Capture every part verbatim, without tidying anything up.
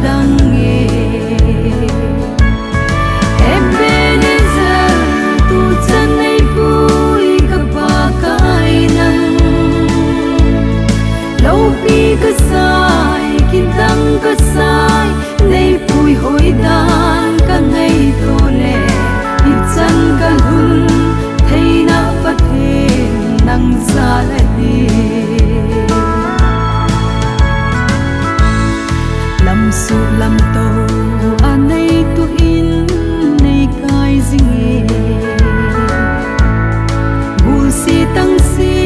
Dang e. Ebenezer, tuchan neipui ka Pakai nang. Loupi kasai, kidang kasai, neipui hoidan ka ngaito le, ichan kalhun theina Pathen nang jal ahi. Lamsuh lamto a neituh in neikai jing e. Gulse tangse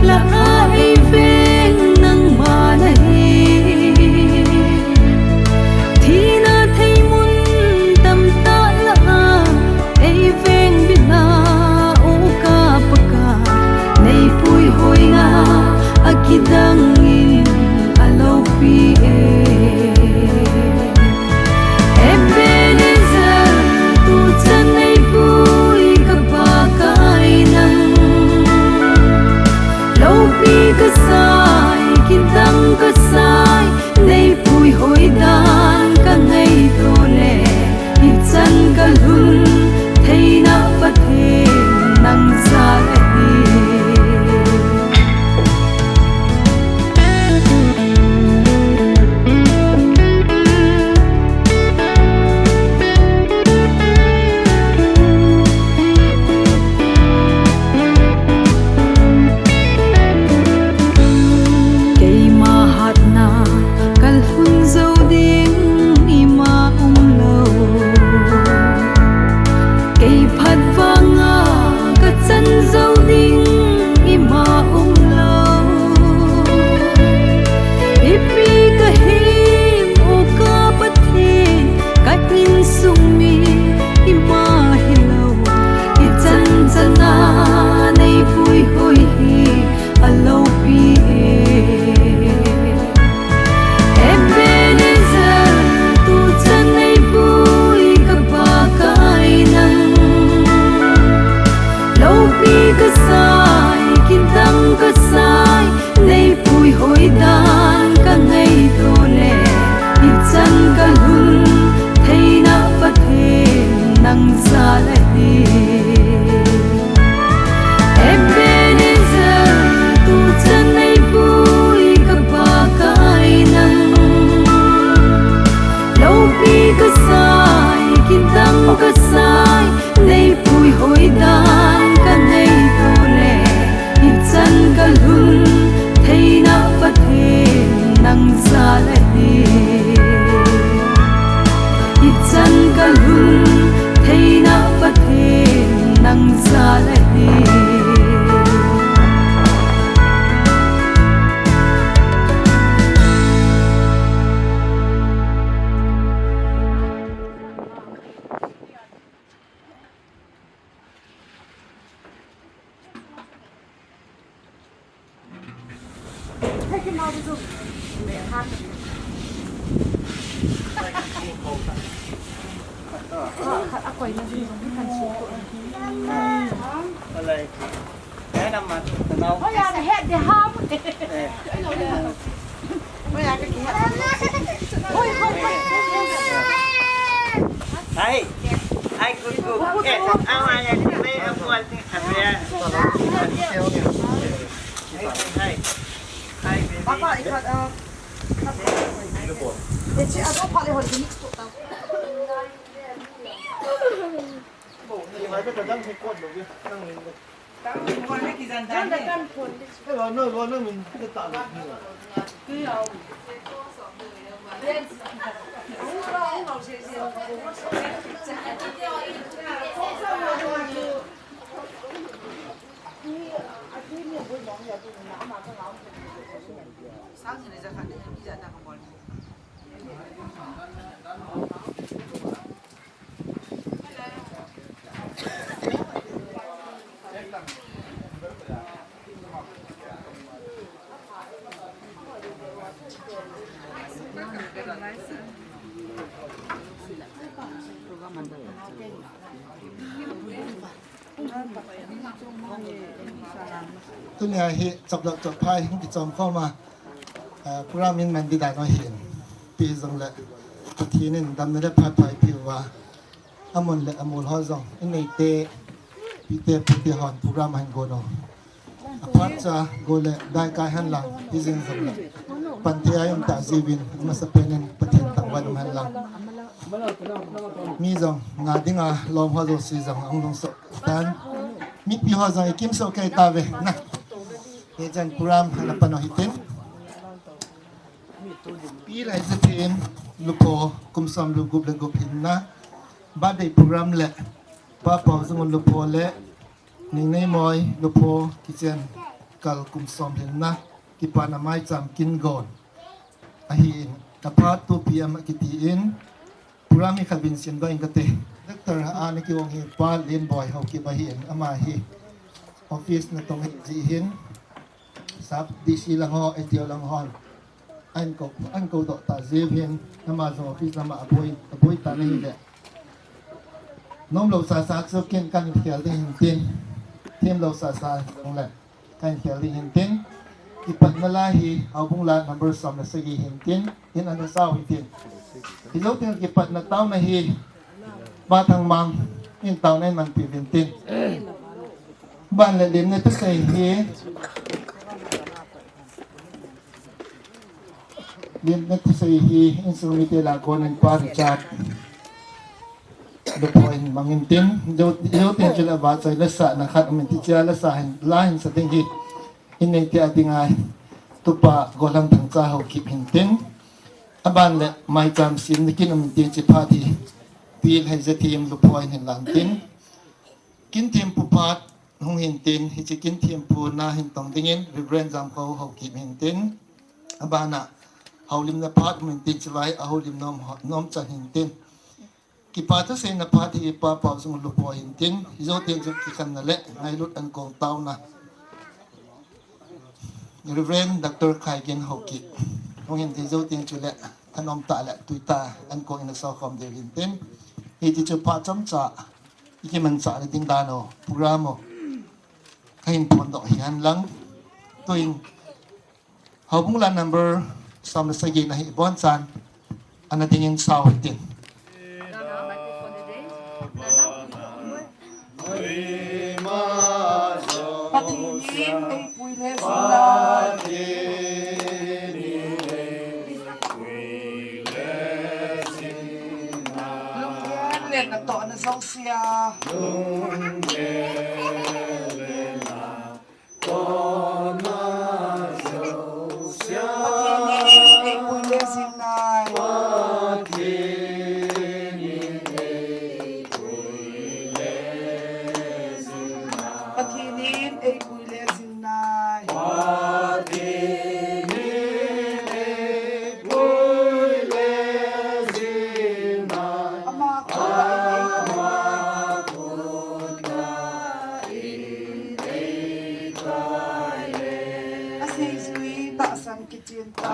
lah a eiveng nangma nahi. Thina theimun tamtah lah a eiveng bitna, O ka Pakai, neipui hoina akidang in aloupi e. Ebenezer, tuchan neipui ka Pakai nang. Loupi kasai, kidang kasai, neipui hoidan ka ngaito le, ichan kalhun theina Pathen nang jal ahi. Keima hatna kalhun jou ding ima umlou. Kei phat vanga kachan jou ding ima umlou. Ipi kahim, O ka Pathen, ka insung mi ima hilou. Ichan chana neipui hoi hi aloupi e. Ebenezer, tuchan neipui ka Pakai nang. Loupi kasai, kidang kasai, neipui hoidan ka ngaito le, ichan kalhun theina Pathen nang jal ahi. Ebenezer, tuchan neipui ka Pakai nang. Loupi kasai, kidang kasai, neipui hoidan ka ngaito le, ichan kalhun theina Pathen nang jal ahi. Ichan kalhun theina Pathen nang jal ahi. Hai, hai, good, good. Eh, awa ya, may abual ni Adrian. Hai, hai, baby. Papa, ikhat, ah, Tunia hi chapjot chapphai hung kichom khom a, ah, program in man ding dan ahin. Pi jong le, Pathen in damna le phatthei peuva, amun le amol ho jong, inei te, pi te, pu te hon program ahin gon u. Aphat cha, go le, dai kai hen lang, hijing jong le. Pan thei a um ta jiuvin, amasapen in Pathen thangvah in um hen lang. Mi jong, nga dinga, lom ho jouse jong, ahung lhung soh tan. Mipi ho jong, ikim soh kei tauve, na. Hichan program, ana pan u hitin. Pi Lhaijathem Lupho kum som le gup le gup hinna birthday program le Pa Paojung Lupho le Ningneimoi Lupho kichen kal kum som hinna kipana maicham kin gon ahin, aphat two P M akiti in, program hi khatvei sin doh ing kate. Doctor a ana kihong hi Pa Lenboi Haokip ahin, ama hi office natong hi jeh hin, sub D C lang ho, A D O lang hon ahin kou, ahin koudoh ta jiuvin, ama jong office lama aboi, aboi tan ahile, nomlou sasa chu ken kahin khel ding hintin, themlou sasa jong le kahin khel ding hintin. Kipatna la hi Houbung la number som le sagi hintin, in ana sao hitin. Hijou teng kipatna taona hi Pa Thangmang in taona in manpi uvin tin. Ban le limna thusei hi, limna thusei hi insung mite lah a kon in Pa Richard Lupho in mang intin, jou, jou teng chu le vahchoi la sahna khat um in, tichea la sa hin, la hin sa ding hi inei te a dinga Tupa Golhang Thangcha Haokip hintin. Aban le maicham simna kin um intin, hiche phat hi Pi Lhaijathem Lupho in hin lan tin. Kin thempu phat hung hintin, hiche kin thempu na hin tong dingin Reverend Jamkhou Haokip hintin. Abana houlimna phat um intin, chulai a houlim nom, nom chan hintin. Kipa thuseina phat hi Pa Paojung Lupho hintin, hijou teng chu kikhenna le ngailut ankong taona Reverend Doctor Khaigin Haokip hung hintin, hijou teng chu le thanom tah le tui tah a ankong in asao khom diu hintin. Hiti chu phat chomcha ikimanchah na ding dan u, program u kahin phondoh hi hen lang. Tuin Houbung la number som le sagi na hi abonchan ana dingin sao hitin. Pathen in eipui le jing lai. Lunggel le natohna jousea. Pathen in eipui le jing lai. Pathen in eipui le jing lai. Ama kona in eipui. Aseijui tahsan kichen tai.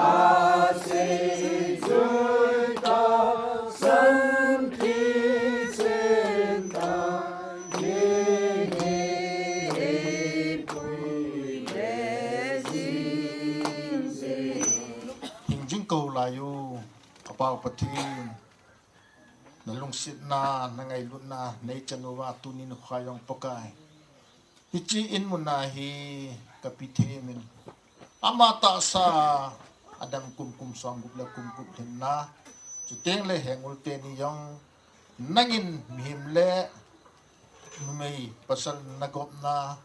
Hing jing kou lai u, ka Pa u Pathen. Na lungsetna, na ngailutna, nei chan uva tuni nikho jong Pakai, hiche in mun a hi ka pi them in, ama tahsa a dang kum, kum som gup le kum gup lhinna, chuteng le Hengul teni jong nangin mihem le numei pasal na gopna,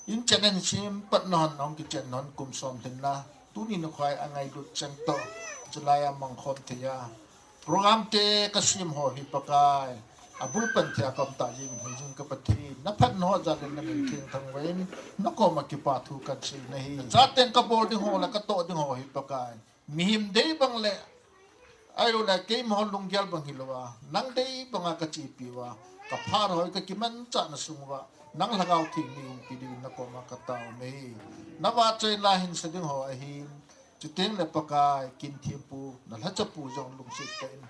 in chen in sem pat na hon, hung kichen na hon kum som lhinna, tuni nikho a ngailut cheng toh, chulai a mangkhom thei a program te ka sem ho hi Pakai, abul pan thei a ka um ta jing hi jing ka Pathen, na phatna ho jal in na min theng thangvah in, na koma kipa thu kan sei na hi. Chaten ka bol ding ho le ka toh ding ho hi Pakai, mihem dei bang le, ahilou le keima ho lunggel bang hilou a, nang dei banga ka chepi uva, ka phat hoi ka kimanchah na sung uva, nang Lhagao Theng nei umpi diuvin na koma ka tao me. Na vahchoi la hin sa ding ho ahin, chuteng le Pakai kin thempu, na lhachapu jong lungset tah in,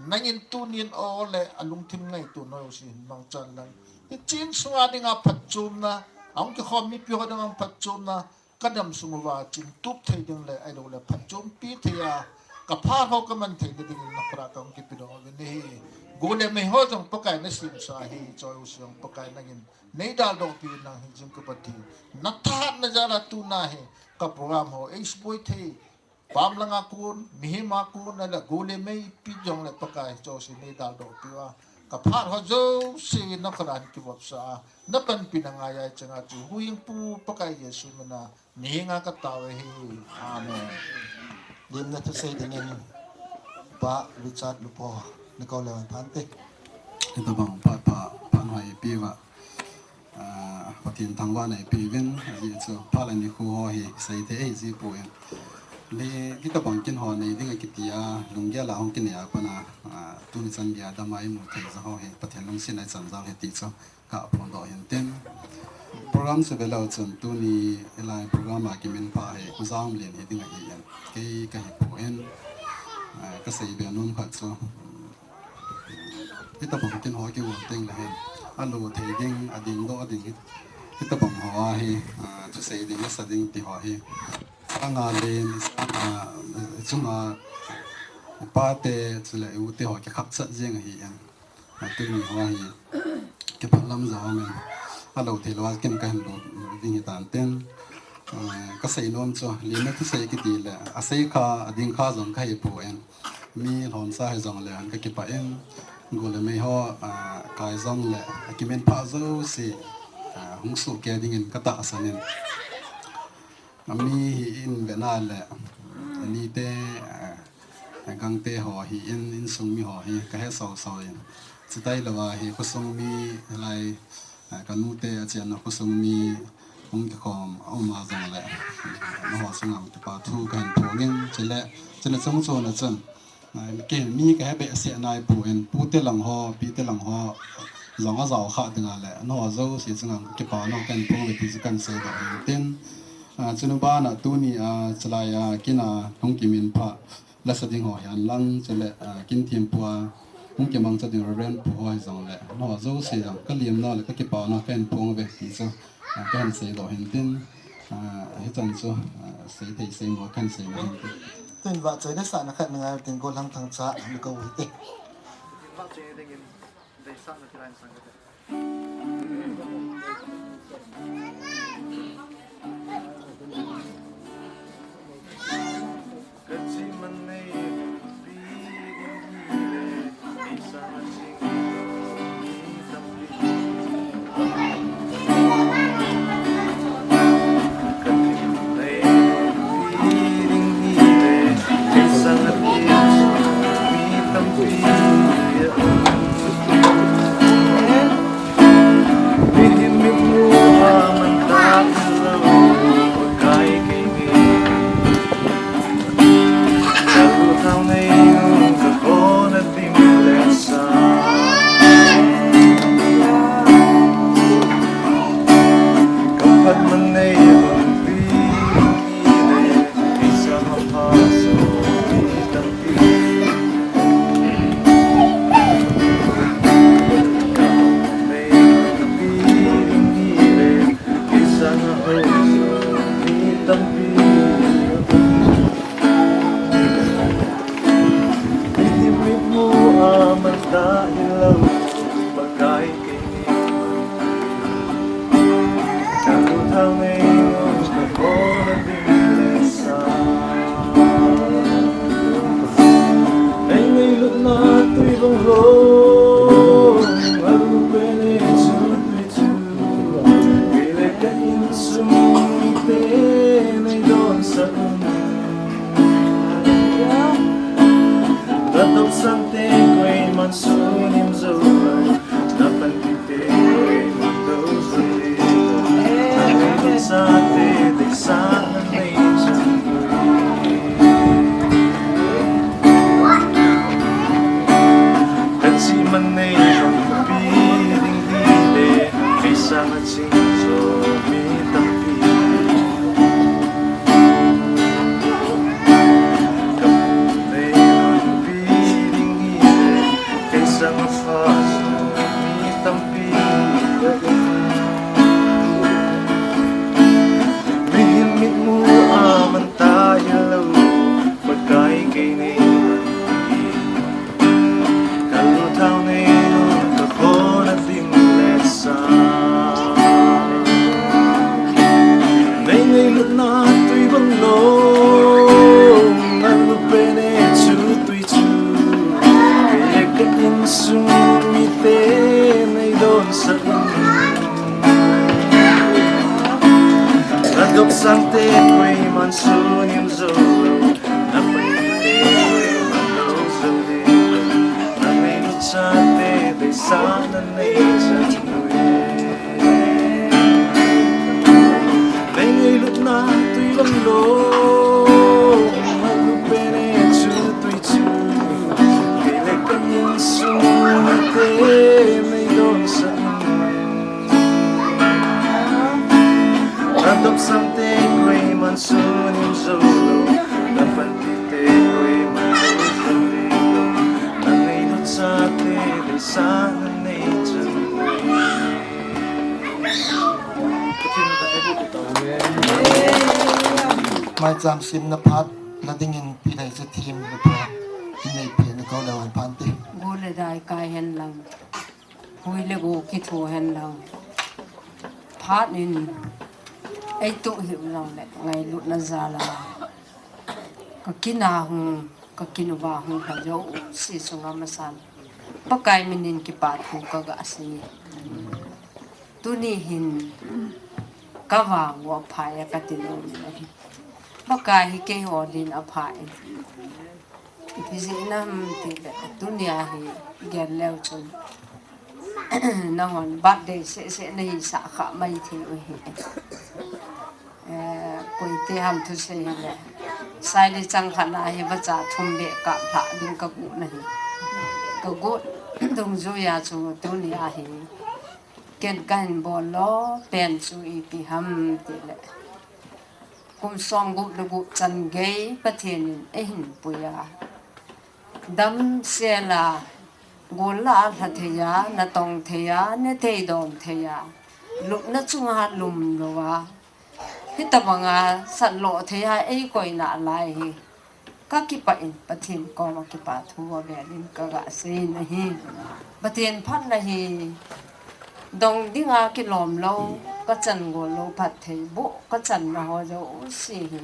nangin tunin o le alungthim ngaito noi u si hin mangchan lang. Hiche in sunga dinga phatchomna, ahung kikhom mipi ho dinga phatchomna, ka dam sung uva chingtup thei ding le, ahilou le phatchompi thei a, Ka phat ho ka man thei na dingin na khut a ka hung kipedoh uvin ahi. Gol le mei ho jong Pakai na semsa ahi, choi u jong Pakai nangin nei daldoh piuvin nang hi jing ka Pathen. Na thahatna jal a tuna hi ka program ho ei support thei. Pam langa kon, mihem a kon, ahileh gol le mei pi jong le Pakai choi u nei daldoh piuva. Ka phat ho jouse na khut a hin kivopsa a, na panpina ngai a i chang a chu Huhhingpu Pakai Jesu min a Nihing a ka tao ahi. Amen. Limna thusei dingin Pa Richard Lupo, na kou le van phante. Hitobang phat pha, phat hoi ipi uva. Ah, Pathen thangvahna ipi uvin, ajeh chu phat le nikho ho hi seithei ahi jeh poi. Le hitobang kin ho nei ding akiti a, lunggel a hung kinei a pat a, ah, tuni chan gei a dam a imu thei jong ho hi Pathen lungsetna ichan jong ahi ti chu ka phongdoh hin tin. Program chu ve leu chun tuni hilai program a kiminphah hi U Jamlien hi ding ahi in. Kei kahi poi. Ah, ka seibe nom khat chu, hitobang kin ho kigol teng le hin, alo thei ding, ading doh ding hi, hitobang ho a hi, ah, thusei ding, sa ding ti ho hi, anga le, ah, chunga pate chule u te ho kikhakchat jeng ahi in. Tuni ho hi kipah lam jong aum in, alo thei lou a kin kahin lut ding hitan tin, ah, ka sei nom chu, limna thusei kiti le, asei kha, ading kha jong kahi poi. Mi lhomsa hijong le, an ka kipah in, gol le mei ho, ah, kai jong le, akiminphah jouse, ah, hung sohkei dingin ka tahsan in. Ami hi in vena le, ani te, eh, gangte ho hi in, insung mi ho hi ka he sau sau in. Chuti lou a hi khosung mi lai, eh, ka nu te a chenna khosung mi hung kikhom a um a jong le, na ho sunga kipa thu kahin phong in, chule, chule chung chuna chun, Ai, kei mi ka he behseh nai poi, pu te lang ho, pi te lang ho, jong a jao kha ding a le, na ho jouse chunga kipa na kahin phong ve ti chu kahin seidoh hin tin. Ah, chuna bana tuni a, chulai a, kin a, hung kiminphah, la sa ding ho hihen lang, chule, ah, kin thempu a, hung kimangcha ding Reverend pu ho hijong le, na ho jouse jong, ka limna le, ka kipana, kahin phong ve ti chu. Ah, kahin seidoh hin tin, ah, hichan chu, ah, seithei seimo kahin seina hin tin. Tun vahchoina sahna khat na ngai tin, Golhang Thangcha, na kou hite. Te koiman sunim jou lou, na panpite koiman lou jou ding, na ngailut chate deisahna nei chan uve. Nei ngailutna tui lam lou, magu pene chu tui chu, kei le ka insung mite nei don san. Adop sangte koiman sunim jou lou, na panpite koiman lou jou ding, na ngailut chate deisahna nei chan uve. Maicham simna phat na dingin Pi Leichathim le Pa Neiphen na kou leu hen phan te. Gu le dai kai hen lang. Hui le gu kitho hen lang. Phat in ei tuh hih u jong le ngailutna jal a ka kin a hung, ka kin uva hung lha jouse chunga masan Pakai minin kipa thu ka ga sei. Tuni hin ka vang u apha e ka ti nom in ahi. Pakai hi keiho din apha e. Ipi jeh ham ti le, tunia hi gel leu chun nahon birthday seh seh na hisah kha mai thei u hi. Eh, koite ham thusei hi le, saili chang khat na hi vacha thum beh kap lha ding ka gu na hi. Ka gu dungjuia chu tunia hi ken ka hin bol lo pen chu ipi ham ti le, kum som gup le gup chan gei Pathen in eihin pui a, damsel a, gol lah a lha thei a, natong thei a, ne thei dom thei a, lupna chunga lum lou a, hitabanga satloh thei a eikoi nalai hi ka kipah in Pathen koma kipa thu avel in ka ga sei na hi. Pathen phatna hi dong dinga kilom lou, ka chan gol lou phatthei boh ka channa ho jouse hi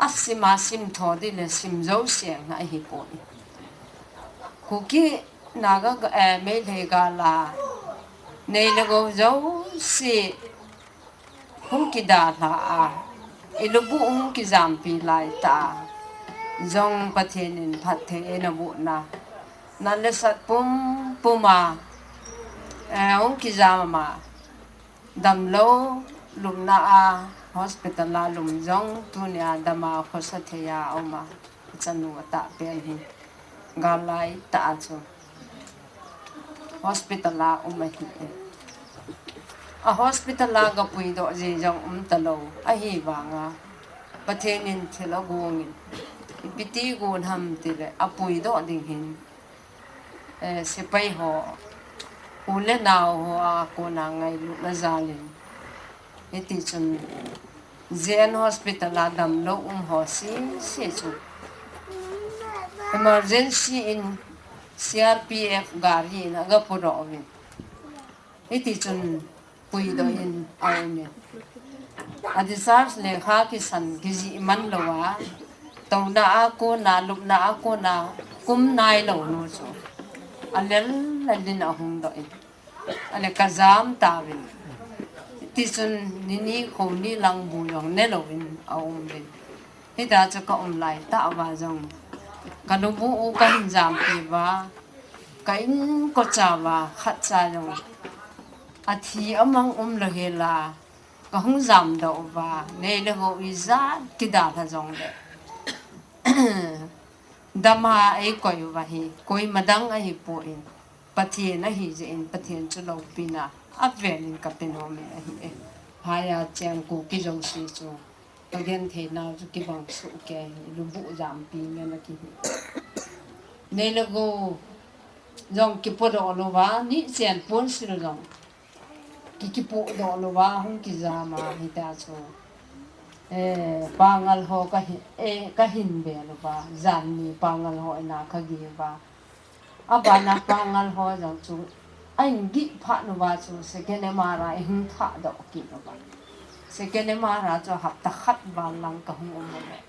asim a sim tho ding le sim jouse nga ahi poi. Kuki Naga, eh, Meitei gal a nei le gou jouse hung kidalha a, i lubuh hung kijampi lai tah a jong Pathen in phatthei eina boh na, nal le sat pumpum a, eh, hung kijam a, damlou lupna a, hospital a lum jong tunia dam a khosa thei a um a, chanu atah pen hi gal lai tah a chu hospital a um ahi e. A hospital a ga puidoh ji jong um talou ahi vanga, Pathen in thil agong in, ipi ti gon ham ti le, apuidoh ding hin, eh, sepai ho, u le nao ho a kona ngailutna jal in, hiti chun J N Hospital a damlou um ho sese chu emergency in C R P F gari in aga puidoh uvin. Hiti chun puidoh in aum in. A discharge lekha kisan kijih man lou a, touna a kona, lupna a kona, kum nai lou nu chu alel lel in ahung doh in. Ale ka jam tauvin. Tichun ni ni kho ni lang bu jong ne louvin aum uvin. Hita chu ka um lai tah uva jong ka nubu u ka hin jampi uva, ka inkocha uva khatcha jong athi amang umlou hela ka hung jamdoh uva, nei le gou ijat kidalha jongle dam a eikoi uva hi koima dang ahipoi. Pathen ahi jeh in Pathen chu loupina avel in ka pe nom in ahi e. Phai a cheng Kuki jouse chu ka genthei nau chu kibang soh kei hi, lubu jampi ngen akihi. Nei le gou jong kipodoh louva, nichen ponsil jong ki, kipodoh louva hung kijam a hita chu, eh, Pangal ho ka hi, eh, ka hin ve louva, janni Pangal ho in a ka geh uva. Abana Pangal ho jong chu ahin geh phat uva chu second M R I a eihung thahdoh kit uva. Second M R I a chu hapta khat val lang ka hung um uve.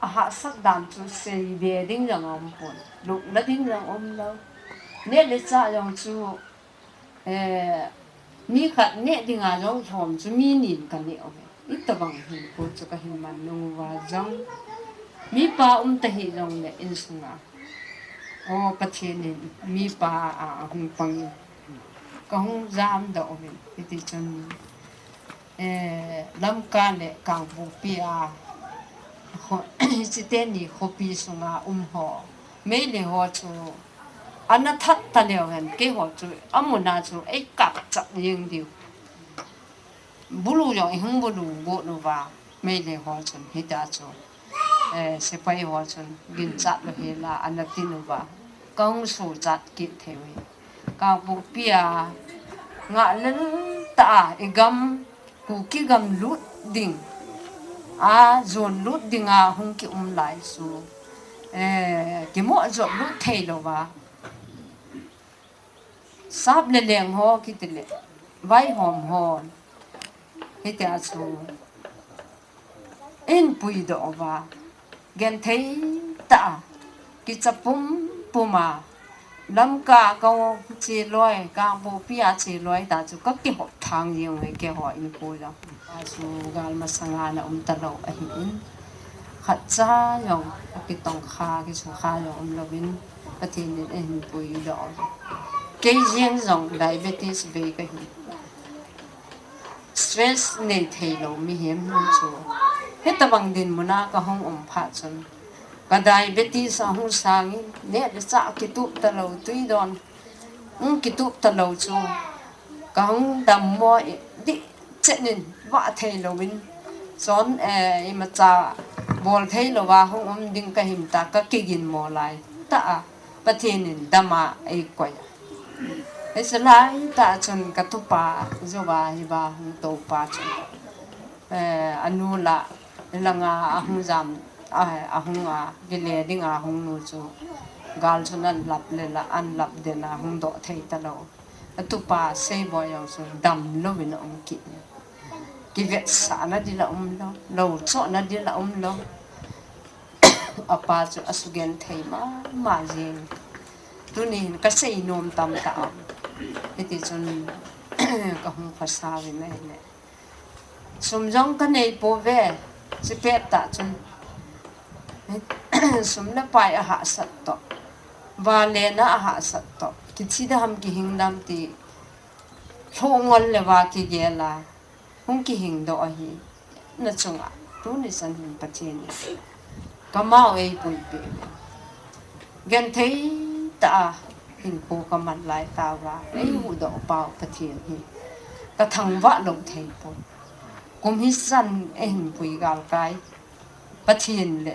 Ahahsat dan chu sei ve ding jong aumpon, lupna ding jong umlou. Neh le chah jong chu, eh, mi khat neh dinga jong lhom chu mi ni in ka neh uve. Itobang hinkho chu kahin man nung uva jong, mipa um tahih jongle insunga, o Pathen in mipa a ahung pang in, kahung jamdoh uvin, hiti chun, eh, Lamka le Kangpokpi a, kho-, hiche teni khopi sunga um ho, Meitei ho chu, ana that taleu hen, keiho chu, amun a chu, eikapchat jeng diu. Bulu jong, ihung bulu got uva, Meitei ho chun, hita chu, eh, sepai ho chun, ginchat lou hela, ana tin uva, kahung sochat kit thei uve. Kangpokpi a, ngahlel tah a, igam, Kuki gam lut ding, a, jon lut ding a hung kium lai chu, eh, kimoh jop lut thei louva, sap le leng ho kiti le, vaihom ho, hitia chu, eipuidoh uva, genthei tah a, kicha pumpum a, Lamka kache loi, Kangpokpi a che loi tah chu kakihop thang jeng uve keiho inko jong. Achu gal masanga ana um talou ahin, khatcha jong akitong kha, kisu kha jong umlouvin, Pathen in eihin puidoh. Kei jeng jong diabetes bei kahi. Stress nei theilou mihem chu, hitobang dinmun a kahung um phat chun, ka diabetes ahung sangin, neh le chah kitup talou, tui don, hung kitup talou chu, kahung dammo dih chet in, vah theilouvin, chon, eh, imacha bol theilouva hung um ding kahin ta, kakiginmo lai tah a, Pathen in dam a eikoi a. Hiche lai tah chun katupa jouva hiva hung toupa chun, eh, anu lah langa ahung jam, a, ahung a, kile dinga hung nu chu, gal chun anlap le la, anlap den a hung doh thei talou. Atupa Seiboi jong chu damlouvin aum kit. Kivetsahna ding la umlou, louchohna ding la umlou. Apa chu asugenthei mama jeng. Tuni hin kasei nom tamtah um. Hiti chun kahung khosa uvin ahile, sum jong kanei pouve, chupet tah chun, sum le pai ahahsat toh, vale na ahahsat toh, kithi da ham kihing dam ti, lhongol le va kigel a, hung kihingdoh ahi. Nachunga tuni chan hin Pathen in kamau eipuipeh, genthei tah a hinkho kaman lai tauva eihuhdoh pau Pathen hi kathangvah lou thei poi. Kum hichan eihin pui galkai Pathen le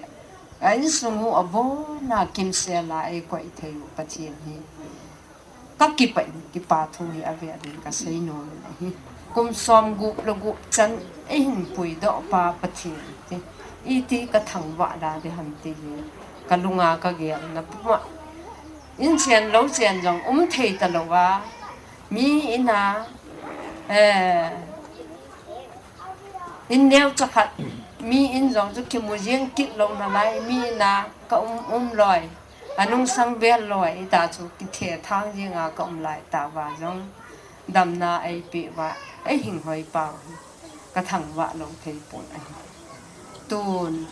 a insung u abona kimsel a eikoi thei u Pathen hi kakipah in, kipathu hi avel in kasei nom in ahi. Kum somgup le gup chan eihin puidoh pa Pathen ti, iti kathangvah da ding ham ti hi kalunga kagelna puma. Inchen louchen jong um thei talouva, mi in a, eh, in neocha khat, mi in jong chu kimu jeng kit lou nalai, mi in a kaum um loi, anungsang bel loi, hita chu kithethang jenga kaum lai tauva jong, damna eipeh uva, eihinghoi pau hi kathangvah lou thei pon ahi. Tun,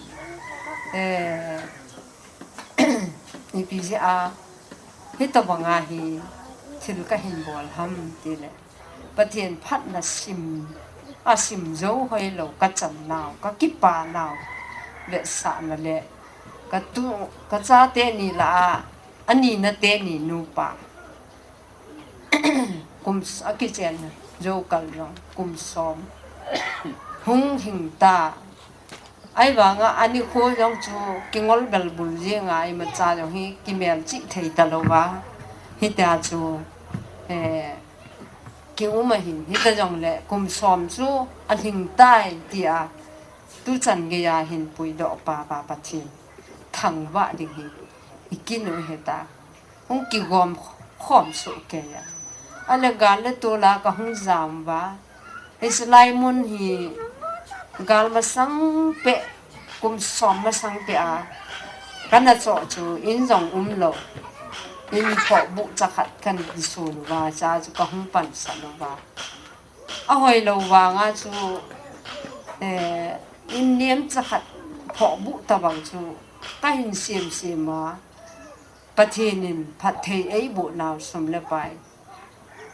eh, ipi jeh a hitobanga hi thil kahin bol ham tile, Pathen phatna sim, asim jou hoilou kachan nau, kakipa nau, vetsahna le katu, kachate ni lah a, anina teni nupa, kum s-, akichen jou kal jong kum som hung hing ta. Ahivanga anikho jong chu kingol belbul jenga imacha jong hi kimelchih thei talouva, hitia chu, eh, kium ahin, hita jongle kum som chu alhing tai tia tuchan geiya hin puidoh pa, pa Pathen thangvah ding hi ikin u hita. Hung kigom khom soh keiya, ale gal le tol a kahung jam uva, hiche lai mun hi gal masang peh, kum som masang peh a kana choh chu in jong umlou, in khohbuh chakhat kana kisun uva, cha chu kahung pansan uva, ahoilou vanga chu Eh, in nem chakhat phoh bu tabang chu ka hin sem sem a, Pathen in phatthei ei bu nau sum le pai.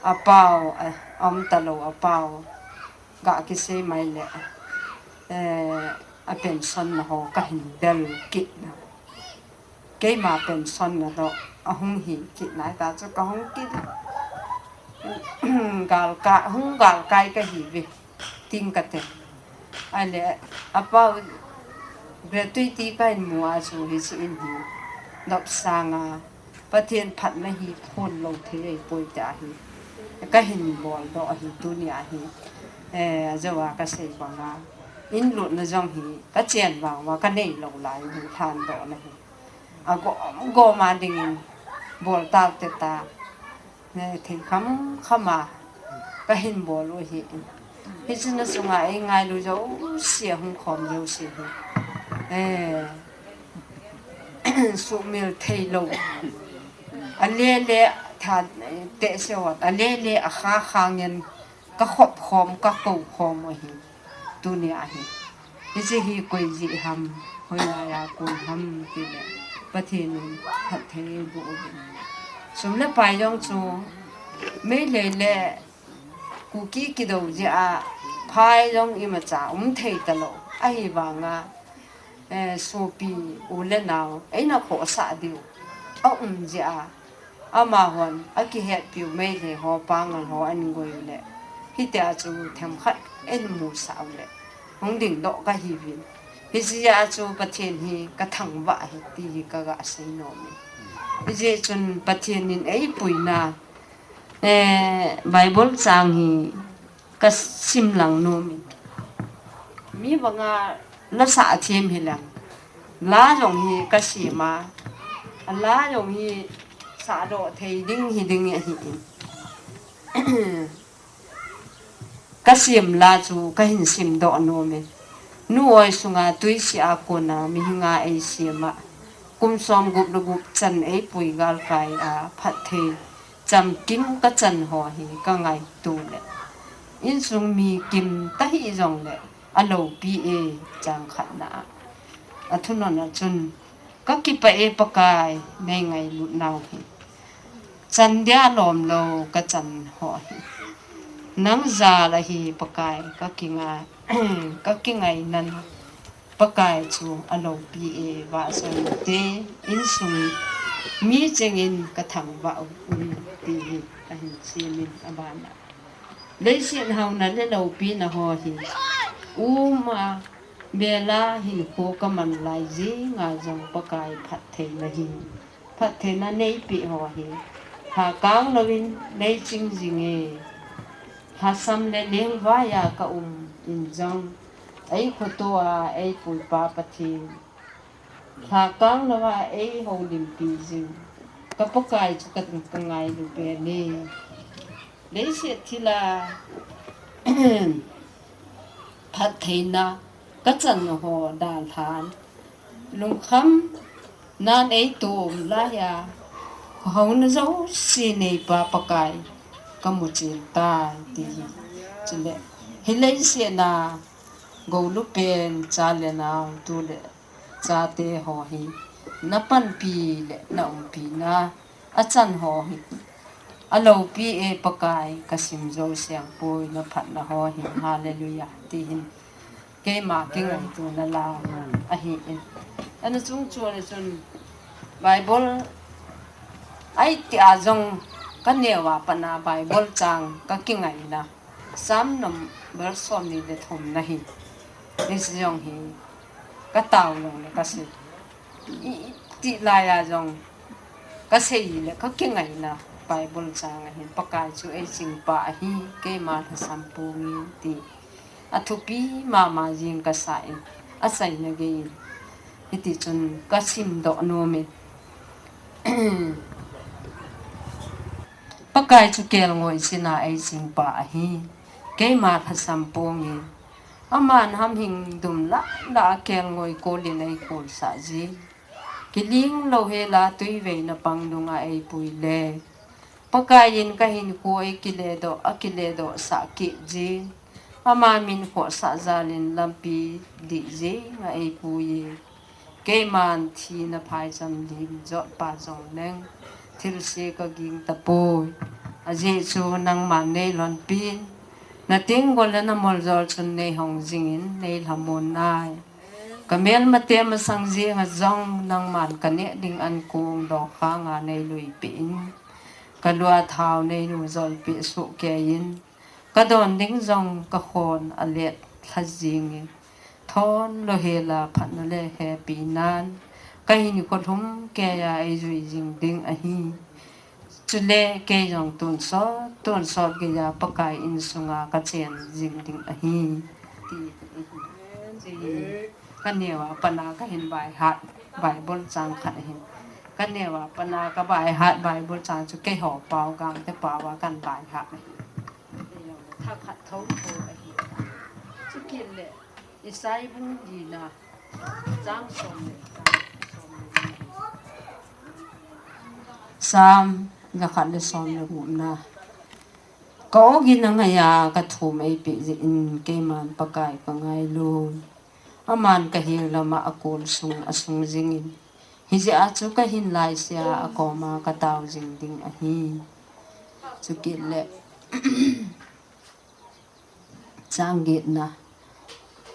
A pau, a, a um ta lo a pau. Ga kisei mai le, eh, a pension na ho ka hin del kit na. Keima pension na lo a hung hi kit na ta chu ka hung kit. Gal ka, hung gal kai ka hi ve. Ting ka te. Ai le, a pau gratuity ka hin mu a chu hi si in hi. Dop sanga. Pathen phatna hi khon lo thei ei poi ta hi. Ka hin bol do hi tuni a hi. Eh, a jawa ka sei banga. In lut na jong hi. Ka chen vang wa ka nei lo lai hi than do na hi. A go, go ma ding in. Bol ta te ta. Ne, thei kham kham a ka hin bol u hi. Hi chun a sunga ei ngailu jouse hung khom jouse hi. Eh, sumil thei lo. A le le tha te se wat. A le le a kha kha ngen ka khop khom ka ko khom u hi. Tuni a hi. Hiche hi koi jeh ham, hoilai a kon ham ti le, Pathen in phatthei bu uvin. Sum le pai jong chu, Meitei le Kuki kidou jeh a, phai jong imacha um thei ta lo. Ahivanga, eh, sopi u le nao, eina khohsah diu a um jeh a, Amahon, a kihetpiu Meitei ho, Pangal ho, an goi u le. Hiti a chu themkhat en musah u le. Hung ding doh ka hi uvin. Hiche a chu Pathen hi ka thangvah hi ti hi ka ga sei nom e. Hijeh chun Pathen in ei puina, eh, Bible chang hi ka sim lang nom e. Mi banga la sah a them hi lang. La jong hi ka sim a. A la jong hi sah doh thei ding hi ding ahi in. Ka sim la chu ka hin sim doh nom e. Nu oi sunga tui si a kona mihinga ei sim a. Kum som gup le gup chan ei pui gal kai a phatthei. Chamkim ka chan ho hi ka ngaitu le. Insung mi kim ta hi jong le. A lopi e, chang khatna a. A thunon a chun, ka kipah e Pakai, nei ngailut nau hi. Chan dia lom lo ka chan ho hi. Nang jal ahi Pakai, ka kingai, ka kingai nan. Pakai chu a lopi e, vahchoi te, insung mi chengin ka thangvah u, ti hi, a hin simin a bana. Leiset hauna le lopina ho hi. Uma bela hinkho ka man lai jinga jong Pakai phattheina hi. Phattheina neipeh ho hi. Lhakang louvin nei ching jinge. Lhasam le lengvai a ka um in jong. Ei khoto a ei puipa Pathen. Lhakang louva ei houlimpi jing. Ka Pakai chu ka, ka ngailu pen e. Leiset thila phattheina ka chan ho dalhan. Lungkham nan ei tom laiya. Houna jouse neipa Pakai ka mu chen tai ti hi. Chule hi leiset na golu pen cha le nao tu le chate ho hi na panpi le na umpina a chan ho hi. A lopi e Pakai ka sim jou siang poi na phatna ho hi. Hallelujah. Ti hin keima kingaituna la ahi in. Ana chung chu ana chun Bible ai ti a jong ka neo a pana Bible chang ka kingaina. Psalm number som ni le thum na hi. Ni si jong hi ka tao jong le ka si. I, i ti lai a jong ka sei le ka kingaina Bible chang ahin Pakai chu ei chingpa ahi keima lhasam pong e ti. A thupi mama jing ka sa in a chaina gei in. Hiti chun ka sim doh nom in. Pakai chu kelngoi sina ei chingpa ahi. Keima lhasam pong e. Aman hamhing dum lah lah a kelngoi kolin ei kolsah ji. Kiling lou hela tuiveina pang dunga ei pui le. Pakai in ka hinkho ei kile doh, a kile doh sah kit ji. Ama min khohsah jalin lampi dih jenga eipuiye. Keiman thina phaicham lim jotpa jongleng, thilse kaging tapoi. Ajeh chu nangman neilhonpin, natenggol le namoljol chun neihong jingin neilhamon nai. Kamelmate masang jenga jong nangman kaneh ding ankong dokhanga neiluipeh in, kalua thao neinu jolpeh sohkeiyin, kadon ding jong kakhon alet lha jingin, thon louhela phatna le hepinan kahinkho lhumkeiya eijui jing ding ahi. Chule kei jong tonsot tonsot geiya Pakai insunga kachen jing ding ahi, ti ahi. Kaneo a pana kahin baihat Bible chang khat ahin. Kaneo a pana kabaihat Bible chang chu keiho pao Gangte paova kahin baihat ahi. Thakhat thotho ahi. Chukit le Isai bung lina, chang som le, Sam jakhat le som le gupna. Ka-ogin angaiya kathum eipeh jeh in keiman Pakai kangailun. Aman kahel lama akol sung asung jingin, hijeh a chu kahin laisea akoma katao jing ding ahi. Chukit le chang getna.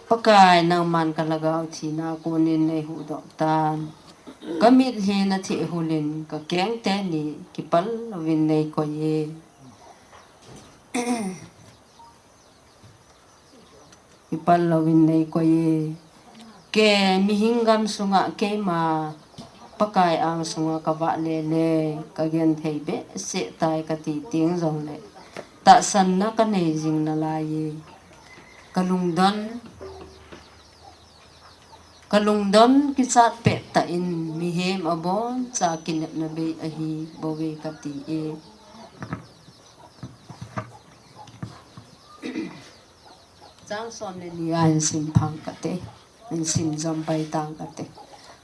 Pakai, nangman kalhagao thina konin neihuhdoh tan. Kamitlhi nathehhulin kakeng teni kipal louvin neikoiye. Kipal louvin neikoiye. Kei mihing gamsunga keima Pakai angsunga kavah lele, kagenthei behseh tai kati teng jongle, tahsanna kanei jing nalaiye. Kalungdon, kalungdon kichat pettah in mihem aboncha kinepna bei ahi bouve kati e. Chang som le ni a hin sim phang kate, hin sim jom pai tang kate.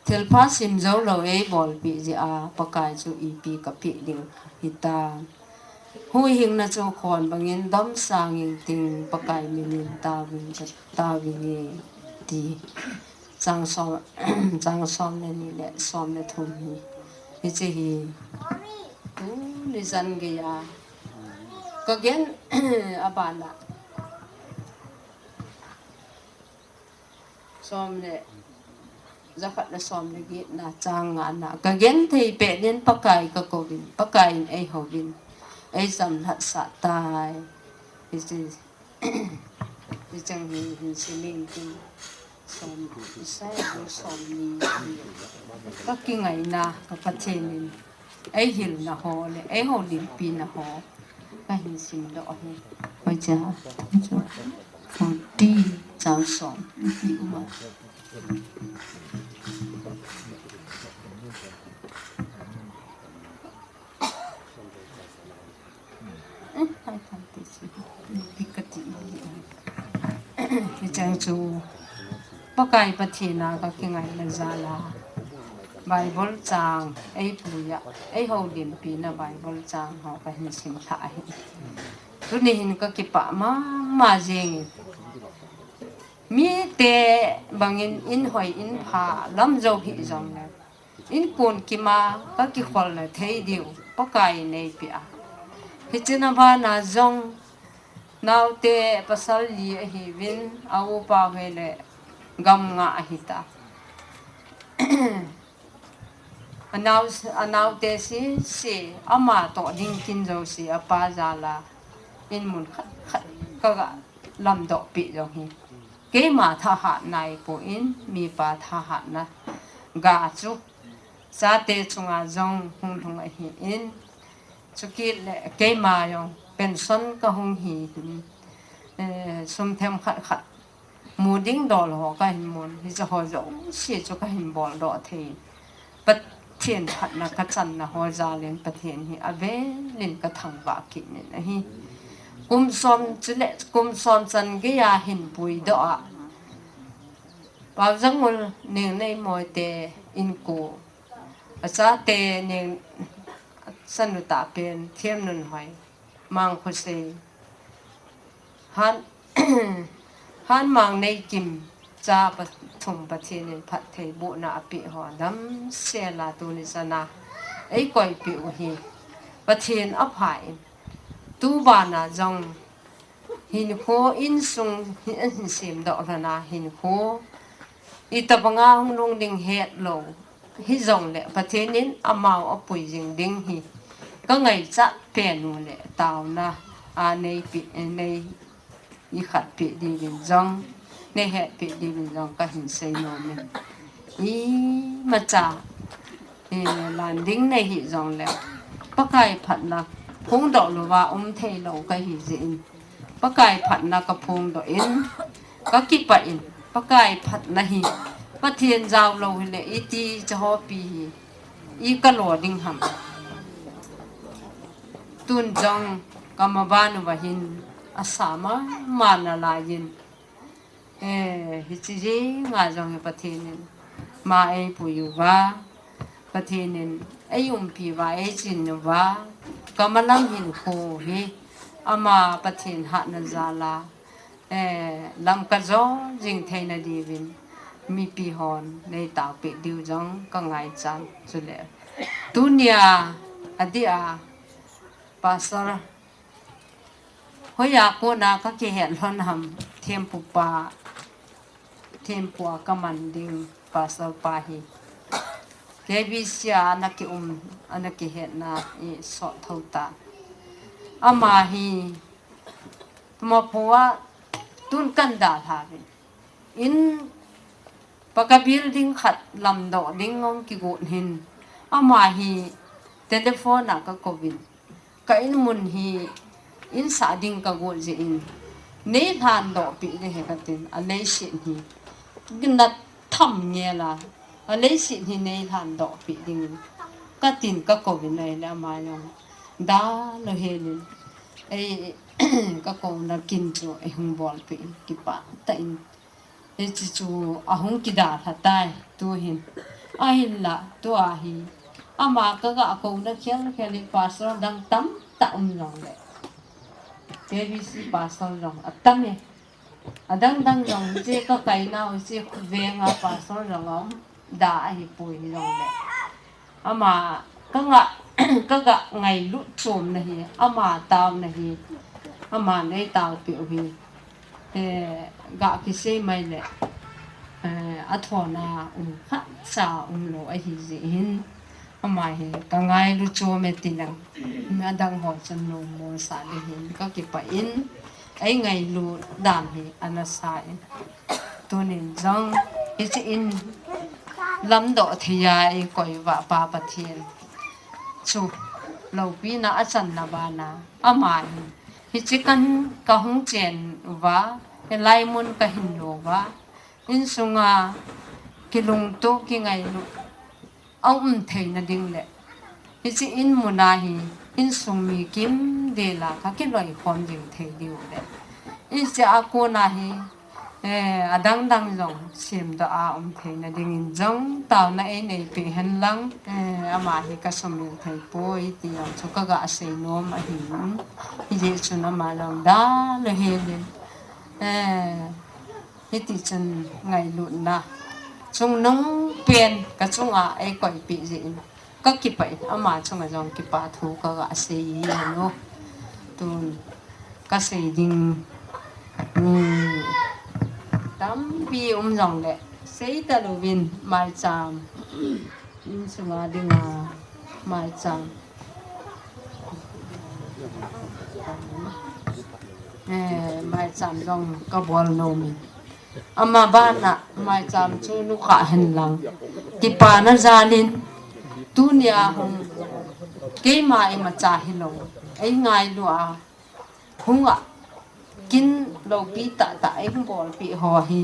Thilpha sim jou lou eibolpeh jeh a Pakai chu ipi kapeh ding hitam. Huhhingna chu khon bangin domsang ingting, Pakai minin taovin, taovinge ti. Chang som, chang som le ni le som le thum hi. Hiche hi tuni jan geiya kagen abana. Som le, jakhat le som le getna, chang ngana. Kagenthei penin Pakai kakouvin, Pakai in eihouvin, eijamlhatsah tai. Hiche, hicheng hi hin sim inge. Som, Isaiah bung som ni, kakingaina ka Pathen in eihilna ho le eihoulimpina ho kahin simdoh ahi. Hoiche, forty chang som. Hicheng chu Pakai Pathen a kakingaina jal a Bible chang eipuiya, eihoulimpina Bible chang ho kahin simlhah ahi. Tuni hin kakipah mama jengin. Mite bangin inhoi inpha lam jou hih jongle, inkon kima kakikholna thei diu Pakai in eipeh a. Hichena bana jong naote pasal li ahiuvin, a upa hoile gam nga ahita. Anao, anaote sese, ama toh ding kin jouse apa jal a, in mun khat khat kaga lamdoh peh jong hi. Keima thahatna ahipon, mipa thahatna ga chu chate chunga jong hung lhung ahin, chukit le keima jong pension kahung hi hin, eh, sum themkhat khat mu ding dol ho kahin mun, hiche ho jouse chu kahin boldoh thei. Pathen phatna kachanna ho jal in Pathen hi avel in kathangvah kit in ahi. Kum som chule, kum som chan geiya hin puidoh a, Paojangul Nengneimoi te inko, achate Neng, achanu tahpen Themnunhoi, Mangkhosei, Han, Hanmang Neikim cha pathum Pathen in phattheibohna apeh ho damsel a tuni chana eikoipeh u hi Pathen apha in, tubana jong hinkho insung hi ahin semdoh lhona hinkho itobanga hung lhung ding hetlou hijongle Pathen in amau apui jing ding hi kangaichat pen u le taona a neipi, nei ikhatpeh diuvin jong, neihetpeh diuvin jong kahin seinom in. Imacha, eh, landing nei hijongle Pakai phatna phongdoh louva um theilou kahi jeh in, Pakai phatna kaphongdoh in, kakipah in, Pakai phatna hi Pathen jaolou hile iti chahopi hi ikalo ding ham. Tun jong kamaban uva hin asa mama nalaiyin, eh, hiche jenga jong hi Pathen in ma eipui uva, Pathen in eiumpi uva, eichin uva, kamalam hinkho hi ama Pathen hatna jal a, eh, lam kajol jing theina diuvin mipi hon neitaopeh diu jong kangaichan. Chule tunia adeh a Pastor hoiya kona kakihet lhon ham, thempu pa, thempu a kaman ding Pastor pa hi K B C a ana kium, ana kihetna isot thou tan. Ama hi Dimapur a tun kana dalha uvin, in paka building khat lamdoh ding hung kigot hin, ama hi telephone a kakouvin, ka in mun hi insah ding kagot jeh in, neilhandoh peh ding ahi katin, aleiset hi gina tham ngel a, aleiset hi neilhandoh peh ding katin kakouvin ahile ama jong dalou helin, ei, kakouna kin chu eihung bolpeh in, kipah tah in. Hiche chu ahung kidalha tai, tuhin. Ahinla, tua hi ama kaga kouna khelkhel hi Pastor dang tamtah um jongle, K B C Pastor jong atam e. Adang dang jong hiche kakainau hiche venga Pastor jong aum da ahipoi hijongle, ama kanga, kaga ngailut chomna hi, ama taona hi, aman eitaopeh u hi, eh, ga kisei mai le, eh, athona um khatcha umlou ahi jeh hin, ama hi kangailu chom e tilang, adang ho chun nommo sah ding hin kakipah in, eingailut dan hi ana sa in. Tunin jong hiche in lamdoh thei a eikoi uva Pa Pathen chu loupina achanna bana ama hin hiche kan kahung chen uva, hilai mun kahin louva, insunga kilungto kingailu aum theina ding le, hiche in muna hi insung mi kimdel a kakiloikhom jing thei diu le, hiche a kona hi, eh, adang dang jong semdoh a um theina dingin jong taona eineipeh hen lang, eh, ama hi kasumil thei poi ti jong chu kaga seinom ahin, hijeh chun ama jong dalou helin, eh, hiti chun ngailutna chungnung pen kachunga eikoipeh jeh in kakipah in, ama chunga jong kipa thu kaga sei e nu. Tun kasei ding, um, tampi um jongle, sei talouvin maicham, insunga dinga maicham, eh, maicham jong kabol nomin, ama bana maicham chu nukhah hen lang, kipana jalin, tunia hung, keima imacha hilou, eingailu a, hunga kin loupi tahtah eihung bolpeh ho hi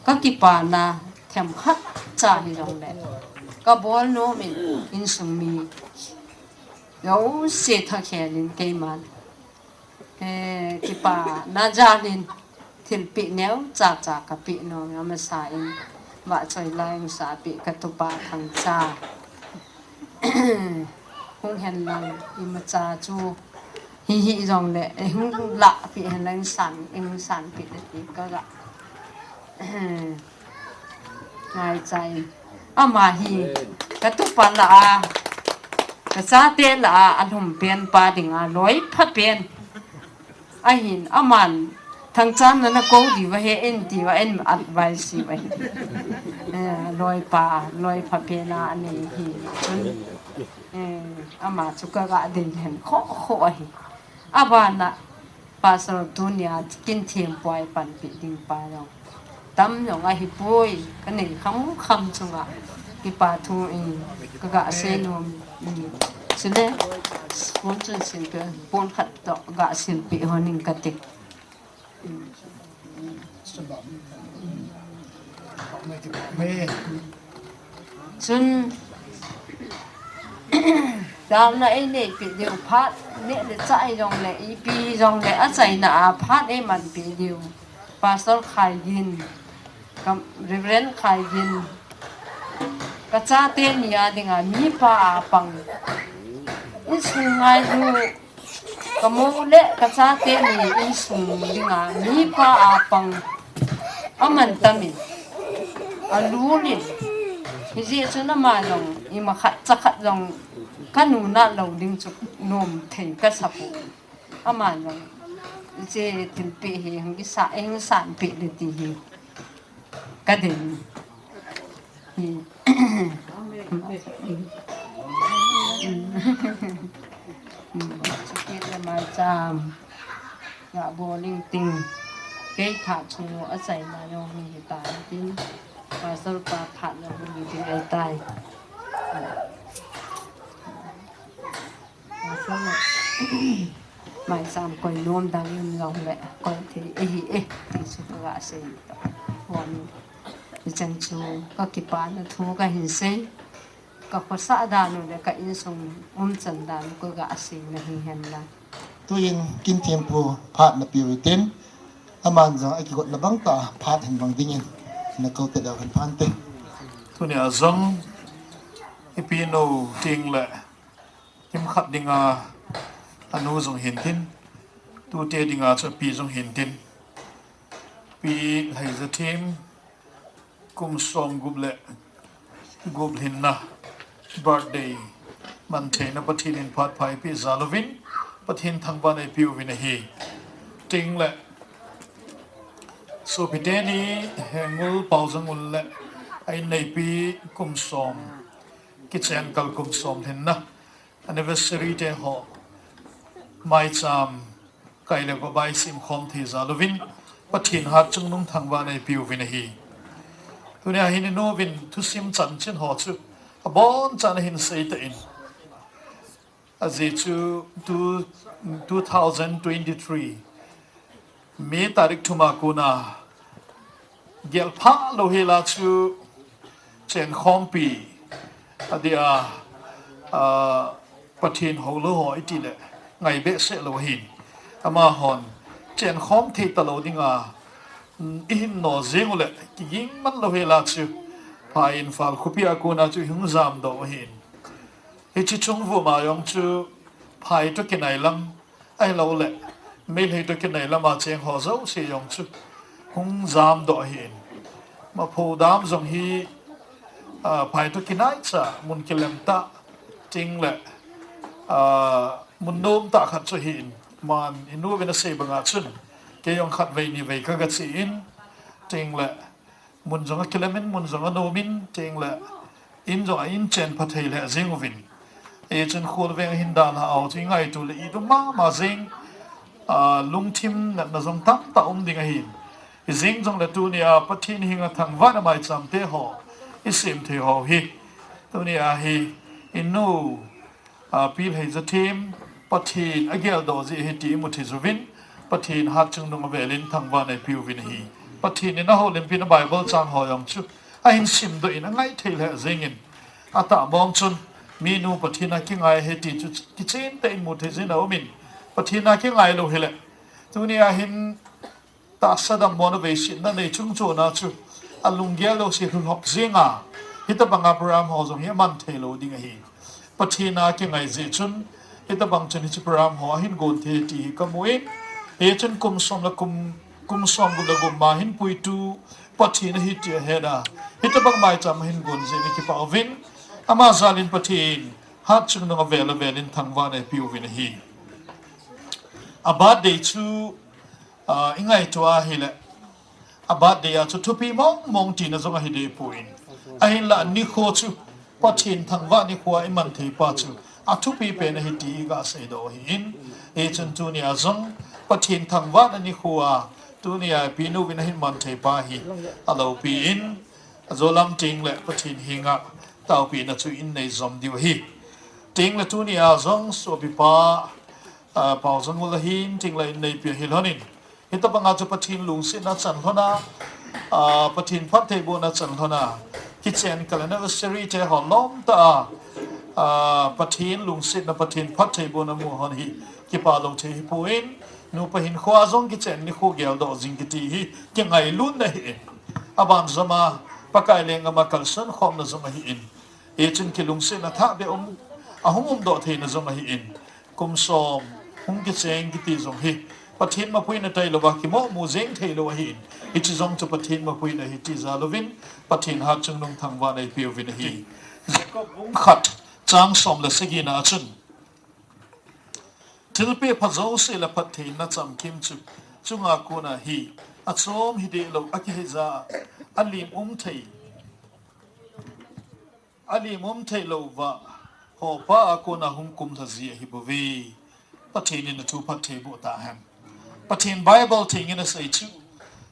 kakipana themkhat cha hijongle, kabol nomin, insung mi jouse thakhelin keiman, eh, kipana jalin thilpeh neocha cha kapeh nom, amasa in vahchoi lai hung sapeh katupa Thangcha hung hen lang, imacha chu Hi hi jong le, eh, hung lah pi hen lang san, eh, hung san pi le ti ka ga. Ngai chai. Ama hi, ka tupa lah a, ka chate lah a, alhum pen pa ding a, loi pha pen. Ahin, aman, thangchan na na ko di va he en ti va en advice si va hi. Eh, loi pa, loi pha pen a, ani hi. Eh, ama chu ka ga ding hen, kho kho ahi. Abana, Pastor tunia kin thiem puai panpi ding pa jong tam jong ahi poi, ka nei kham kham chunga kipa thu in ka ga sei nom in. Chule, pon chun sin pe, pon khat to ga sil pi honing ka ti. Chun, Damna ei neipi diu phat, neh le chah jongle, ipi jongle, achaina a phat ei manpi diu. Pastor Khaigin, ka Reverend Khaigin, ka chate ni a dinga mipa a pang. Insung ngailu, ka mo le ka chate ni insung dinga mipa a pang. Aman tamin. Alulin. Hijeh chun ama jong, ima khat, cha khat jong, ka nuna lou ding chu nom thei ka sa poi. Ama jong, hiche thilpeh hi, hung kisa, hung sanpeh le ti hi. Ka dei. Hi. Chukit le maicham. Nga bol ing ting. Kei phat chu achaina jong hi hitai tin. Pastor pa phat jong hi ding ahitai. Pastor maicham koi nom dang in jong le koi thei ahi e. Ti chu ka ga sei. Hon. Hichan chu ka kipana thu kahin sei. Ka khosah dan u le ka insung umchan dan u ka ga sei na hi hen la. Tuin kin thiem pu phat na piu tin, aman jong a kigotna bang tah phat hin mang dingin na ko te dau hin phante. Tunia jong ipi nu ting le kimkhat dinga anu jong hin tin, tute dinga chu pi jong hin tin. Pi Lhaizathiem kum som gup le gup lhinna birthday man theina Pathen in phat pha eipeh jal uvin, Pathen thangvah na eipeh uvin ahi. Ting le sopite ni Hengul Paojangul le a inneipi kum som, kichen kal kum som lhinna anniversary te ho maicham kai le vabai sim khom thei jal uvin, Pathen hatchungnung thangvah na eipeh uvin ahi. Tunia hin inu vin thusim chanchin ho chu abonchan ahin sei tan. Ajeh chu two, two thousand twenty-three May tarik thum a kona gel pha lou hel a chu chenkhompi adia, a, Pathen houlou ho iti le ngai behseh lou ahin. Amahon chenkhom thei talou dinga, mm, ihin no jeng u le kiging man lou hel a chu phai Imphal khopi a kona chu ihung jamdoh u ahin. Hiche chung vuma jong chu phai toh kinai lam ahilou le Meitei toh kinai lama cheng ho jouse jong chu hung jamdoh ahin. Mapho dam jong hi, a, phai toh kinai cha mun kilem tah ting le, a, mun nom tah khat chu ahin. Man inu vin asei banga chun kei jong khat vei ni vei ka ga che in ting le mun jong akilem in, mun jong anom in, ting le in jong a in chen pha thei le jeng uvin. Hichun Kholveng ahin dalha a chu i ngaito le i dum mama jeng, a, lungthim natna jong tamtah um ding ahin. Hijeng jongle tunia Pathen henga thangvahna maicham te ho i sem thei ho hi. Tunia hi inu a, Pi Lhaizathiem, Pathen ageldoh jeh ahi ti imu thei uvin, Pathen hatchungnung avelin thangvah na eipeh uvin ahi. Pathen in ahoulimpina Bible chang ho jong chu ahin simdoh in angai thei le jeng in, atahbong chun minu Pathen a kingai ahi ti chu kichen tah in mu thei jin aum in, Pathen a kingai lou hile tunia hin tahsa dammo na veisetna nei chungchona chu alunggel lou se lhulhop jeng a, hitobanga program ho jong hi aman thei lou ding ahi. Pathen a kingai jeh chun Hitabang chun hiche program ho ahin gon thei ti hi kamu in, hichun kum som le kum, kum som gup le gup ma hin puitu Pathen ahi ti ahet a, hitabang maicham ahin gon jeh in kipah uvin, ama jal in Pathen hatchungnung avel avel in thangvahna eipeh uvin ahi. A birthday chu, ah, ingaito a hile, a birthday a chu thupi mong mong tina jong ahi deh poi. Ahinla nikho chu Pathen thangvah nikho a iman thei pa chu athupi pen ahi ti iga seidoh ahin. Hichun tunia jong Pathen thangvahna nikho a tunia pi nu vin ahin man thei pa hi aloupi in, ajo lam tengle Pathen henga taopina chu inei jom diu ahi. Tengle tunia jong sopipa, ah, Paojanngol ahin tengle inneipi ahi lhon in, hitabanga chu Pathen lungsetna chan lhon a, ah, Pathen phattheibohna chan lhon a, kichen kal anniversary te ho lom tah a, ah, Pathen lungsetna, Pathen phattheibohna mu lhon hi kipah lou thei hipon, nupa hinkho a jong kichen nikho geldoh jing kiti hi kingailutna ahin, aban joma Pakai lenggam a kalson khomna jong ahin, hichun kilungsetna thah beh um, ahung umdoh theina jong ahin, kum som hung kicheng kiti jong hi Pathen mapuina tailouva kimohmu jeng theilou ahin, hiche jong chu Pathen mapuina ahi ti jal uvin, Pathen hatchungnung thangvahna eipeh uvin ahi. Jacob bung khat chang som le sagi na a chun, thilpeh pha jouse le phattheina chamkim chu chunga kona hi achom hi deh lou, akihei ja a, alim um thei, alim um thei louva hopa a kona hung kumlha ji ahi bouve. Pathen in athu phattheiboh tahen. Pathen Bible theng in asei chu,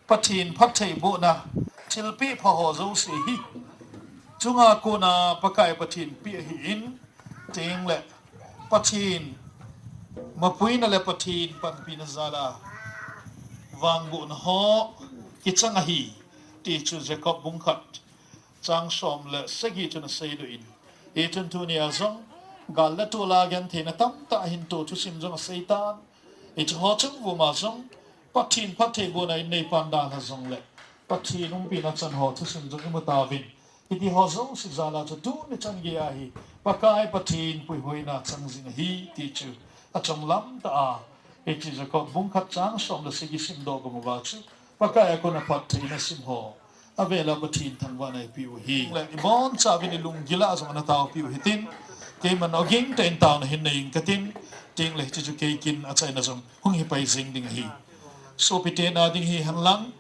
Pathen phattheibohna thilpeh pha ho jouse hi chunga kona Pakai Pathen peh ahin, tengle Pathen mapuina le Pathen panpina jal a vangbohna ho kichang ahi ti chu Jacob bung khat chang som le sagi chun aseidoh in, hichun tunia jong gal le tol a gentheina tamtah ahin toh thusim jong aseitan, hiche ho chung vuma jong Pathen phattheibohna innei pan dalha jongle Pathen umpina chan ho thusim jong imu tauvin, hiti ho jouse jal a chu tuni chan gei a hi Pakai Pathen puihoina chang jing ahi ti chu achom lam tah a, hiche Jacob bung khat chang som le sagi simdoh gam uva chu Pakai a kona phattheina sim ho avel a Pathen thangvahna eipeh u ahi. Le ibonchauvin ilunggil a jong ana taopeh u hitin, keiman ogin tah in taona hin nei ing katin, tengle hiche chu kei kin achaina jong hung hipai jeng ding ahi. Sopite na ding hihen lang,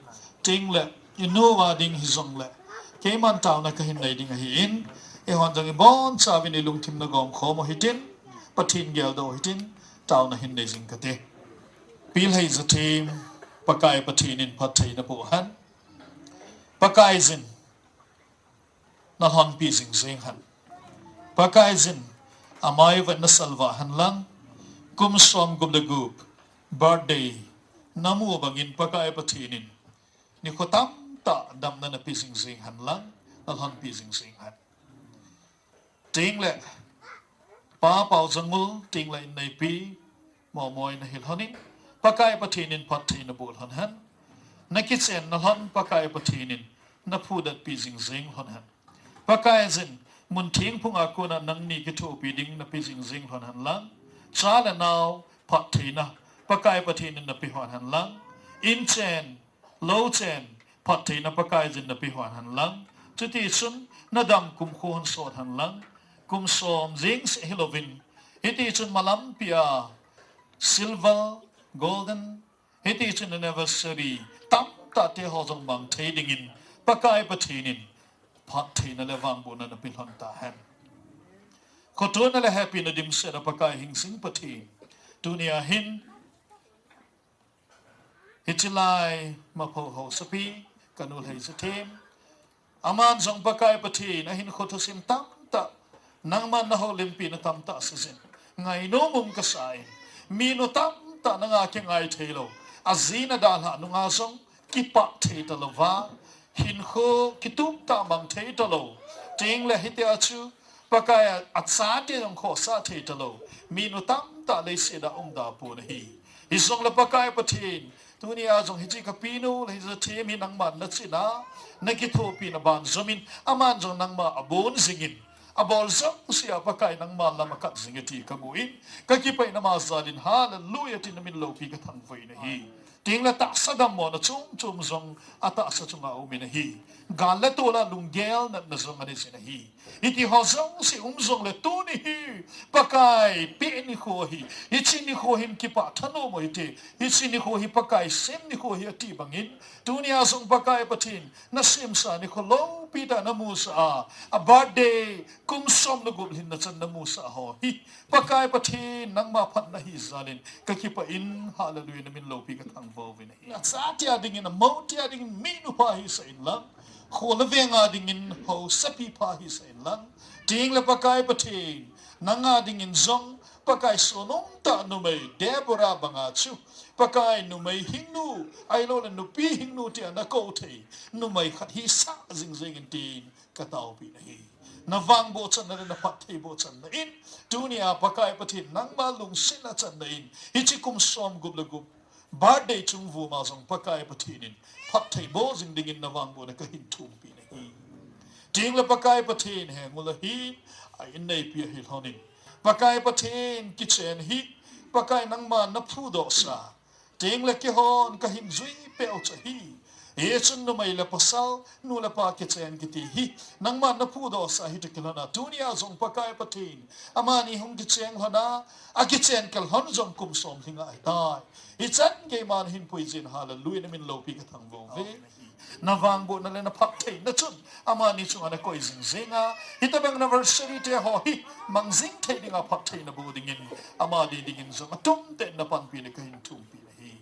tengle inu a ding hijongle, keiman taona kahin nei ding ahin, eihon jong ibonchauvin ilungthim na gomkhom u hitin, Pathen geldoh u hitin, taona hin nei jing kate. Pilhei jathem, Pakai Pathen in phattheina boh hen. Pakaiyin nalhonpi jing jeng hen. Pakaiyin amai uva nasalvah hen lang, kum som gup le gup birthday namu bangin Pakai Pathen in nikho tamtah damna nape jing jeng hen lang, nalhonpi jing jeng hen. Tengle Pa Paojanngol tengle inneipi Momoi nahi lhon in, Pakai Pathen in phattheina boh lhon hen. Nakichenna lhon Pakai Pathen in naphudatpi jing jeng lhon hen. Pakaiyin mun thengphung a kona nangni kithopi ding nape jing jeng lhon hen lang, cha le nao phattheina Pakai Pathen in nape lhon hen lang, inchen, louchen phattheina Pakaiyin nape lhon hen lang, chutichun nadam kumkho hon sot hen lang, kum som jeng seh hilouvin, hitichun malampi a silver, golden, hitichun anniversary tamtah te ho jong mang thei dingin Pakai Pathen in phattheina le vangbohna nape lhon tahen. Khotona le hepina dimset a Pakai hingsing Pathen, tunia hin hiche lai mapho haosapi, kanu Lheijethem, aman jong Pakai Pathen ahinkho thusim tamtah, nangman nahoulimpina tamtah aseiyin, ngainom um kasan, minu tamtah nanga kingai theilou, ajina dalhah nunga jong kipah thei talouva, hinkho kitumtah mang thei talou, tengle hitia chu Pakai a, achate jong khohsah thei talou minu tamtah leiset a umda pon ahi. Hijongle Pakai Pathen, tunia jong hiche kapinu Lheijethem hi nangman nachina, nakithopina banjomin, aman jong nangma abon jingin, Abol jouse a Pakai nangma lam akat jing e ti kamu in, kakipah in ama jal in hallelujah tin namin loupi kathangvah in ahi. Tengle tahsa dammona chom chom jong atahsa chunga aum in ahi. Gal le tol a lunggel natna jong anei jin ahi. Hiti ho jouse um jongle tuni hi Pakai peh nikho ahi. Hiche nikho hin kipah thanom u hite. Hiche nikho hi Pakai sem nikho ahi ati bangin, tunia jong Pakai Pathen nasemsa nikho loupi tah namusah a, a birthday kum som le gup lhinna chan namusah ho hi Pakai Pathen nangma phatna ahi jal in kakipah in, hallelujah, namin loupi kathangvah uvin ahi. Achate a dingin, amoute a dingin minu pha hisah inlang, kho le veng a dingin haosapi pha hisah inlang, tengle Pakai Pathen nanga dingin jong Pakai sonom tah numei Deborah banga chu Pakai numei hingnu, ahiloule nupi hingnu tia nakou thei numei khat hisah jing jeng in tin kataopi in ahi. Navangboh channa le naphattheiboh channa in, tunia Pakai Pathen nangma lungsetna channa in, hiche kum som gup le gup birthday chung vuma jong Pakai Pathen in phattheiboh jing dingin navangbohna kahin thumpi in ahi. Tengle Pakai Pathen hengule hin a inneipi ahi lhonin, Pakai Pathen kichen hi Pakai nangman naphudohsa, tengle keihon kahin juipeh u chu ahi. Hichun numei le pasal, nu le pa kichen kiti hi nangman naphudohsa hitoh kilhon a, tunia jong Pakai Pathen amani hung kichen lhon a, akichen kal lhon jong kum som lhinga ahitai. Hichan keiman hin puijin, hallelujah, namin loupi kathangvah uve. Navangbohna le naphattheina chun amani chunga nakoi jing jeng a, hitobang anniversary te ho hi mang jing thei dinga phattheina boh dingin, amani dingin jong atumtah in napanpina kahin thumpi in ahi.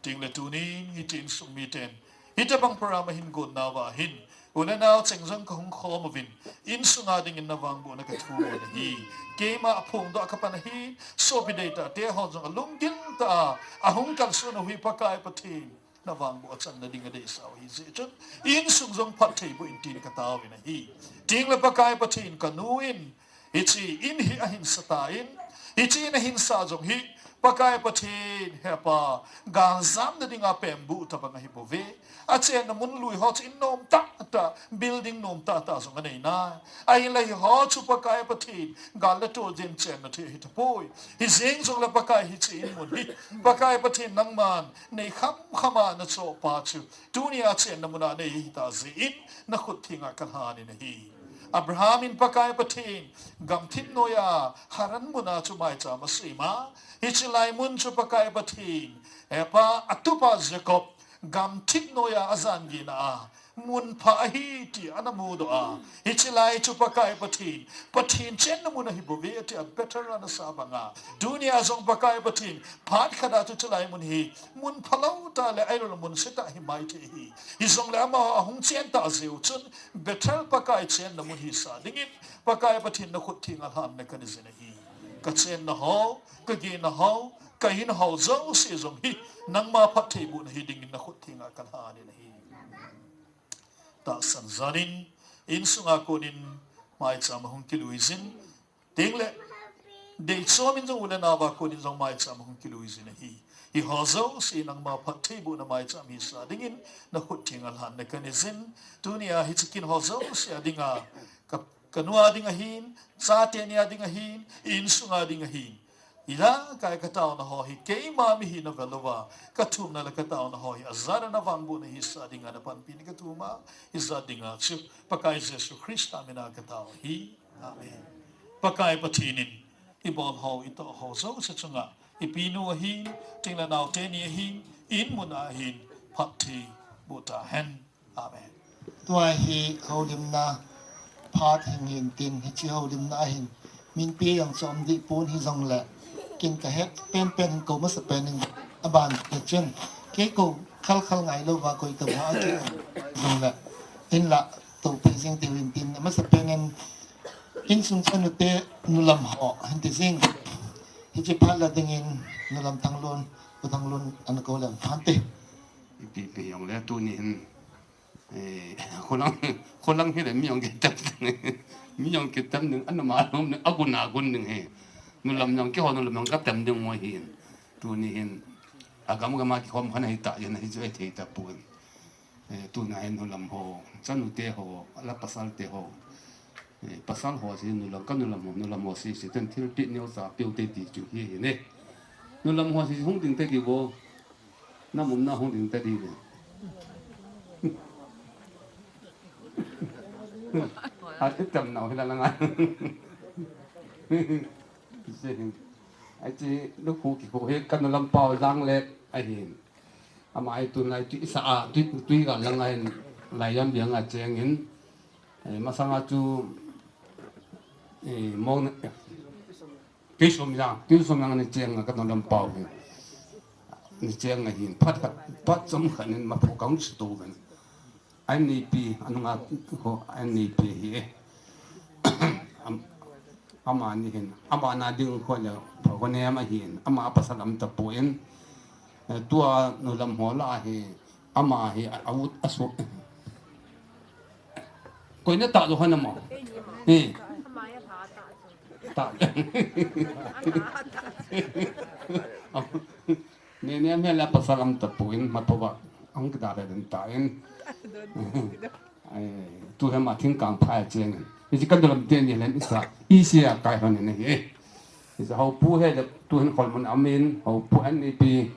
Tengle tunin hiche insung miten hitobang program ahin gonnauva hin, u le nao cheng jong kahung khom uvin, insunga dingin navangbohna kathum u ahi. Keima aphongdoh kapan ahi, sopi deitahte hon jong alunggil tah a ahung kalson u hi Pakai Pathen navangboh channa ding adeisah u ahijeh chun, insung jong phattheiboh in tin kataovin ahi. Tengle Pakai Pathen, kanu in hiche in hi ahin satan, hiche in ahin sa jong hi Pakai Pathen, hepa, galjamna dinga pembuh tobang ahibouve. Achenna mun lui ho chu in nom tahtah, building nom tahtah jong anei nai. Ahinla hiho chu Pakai Pathen, gal le tol din chenna thei ahitapoi. Hijeng jongle Pakai, hiche in mun hi Pakai Pathen nangman nei khamkhama nachohpa chu tunia chenna muna nei ahitah jeh in nakhut thenga kalhanin ahi. Abraham in Pakai Pathen gamthip noiya Haran muna chu maicham asem a, hiche lai mun chu Pakai Pathen, hepa, atupa Jacob gamthip noiya ajanggena a munpha ahi ti anamudoh a, hiche lai chu Pakai Pathen, Pathen chenna mun ahibouve tia Bethel anasah banga, tunia jong Pakai Pathen phat khat a chu hiche lai mun hi mun phalou tah le ahiloule mun setah himaithei ahi. Hijongle amaho ahung chen tah jeh u chun Bethel Pakai chenna mun hisah dingin Pakai Pathen nakhut thenga lhanna kanei jin ahi. Kachenna ho, kagena ho, kahin ho jouse jong hi nangma phattheibohna hidingin nakhut thenga kalhanin ahi. Tahsan jan in insunga konin maicham ahung kilui jin, tengle deichom in jong u le naova konin jong maicham ahung kilui jin ahi. Hiho jouse nangma phattheibohna maicham hisah dingin nakhut thenga lhanna kanei jin, tunia hiche kin ho jouse a dinga, ka, kanu a ding ahin, chateni a ding ahin, insunga ding ahin, ilakai kataona ho hi keima mihina velouva kathumna le kataona ho hi ajat a navangbohna hisah dinga napanpina kathum a, hijat dinga chu Pakai Jesu Christa mina katao ahi. Amen. Pakai Pathen in ibol ho, itoh ho jouse chunga, ipinu ahin, tengle naoteni ahin, in mun a ahin, phattheiboh tahen. Amen. Tua hi houlimna phat hing hintin, hiche houlimna ahin minpi jong chom dehpon hijongle, kin kahet penpen hin kou masapen in, aban le chun kei kou khalkhal ngailouva koi tobang a kei jongle, hinla toupi jing diu hintin, amasapen in insung chanute nulam ho hinti jing. Hiche phat la dingin nulam Thanglun, U Thanglun ana kou lem phante. Ipi pi jongle tuni hin, kholang, kholang hile mi jong kitem ding, mi jong kitem ding, anama lom ding, agun agun ding hi. Nulam jong keiho nulam jong katem ding ngoi hin. Tuni hin agam gam a kikhom khan ahitah jeh in hichu athei tapon. Tuna hin nulam ho, chanute ho, ala pasalte ho, Eh, pasal ho si nulam, ka nulam ho, nulam ho si, si ten thil pi neo sa piu te ti chu hi hi ne. Nulam ho si hung ding te ki bo. Na mun na hung ding te di ne. A ti tam nau hi la la nga. Si hin. Ai chi lu khu ki khu hi ka nulam pau lang le a hin. Ama ai tun lai tui sa a, tui, tui ga lang a hin lai yam biang a cheng in. Eh, masanga chu, eh, mong, tui som yang, tui som yang ni cheng a ka nulam pau hi. Ni cheng a hin, phat khat, phat som khat nin ma phu kang su tu ben. An ni pi, an nga ko, an ni pi hi. Am, ama ni hin, ama na ding ko le, pho ko ne ama hin, ama pasal am ta pu in. Eh, tua nulam ho la hi, ama hi, a, a ut, a su. Koi na ta lo han ama. Eh. Ta. Ne, ne, me la pasal am ta pu in, ma pho ba. Ang kita le den ta in. Ai, tu he ma thing kang phai cheng. Ni ji kan dolam te ni len isa. Isi a kai hon ni he. Isa ho pu he le tu hen khol mun amin, ho pu an ni pi.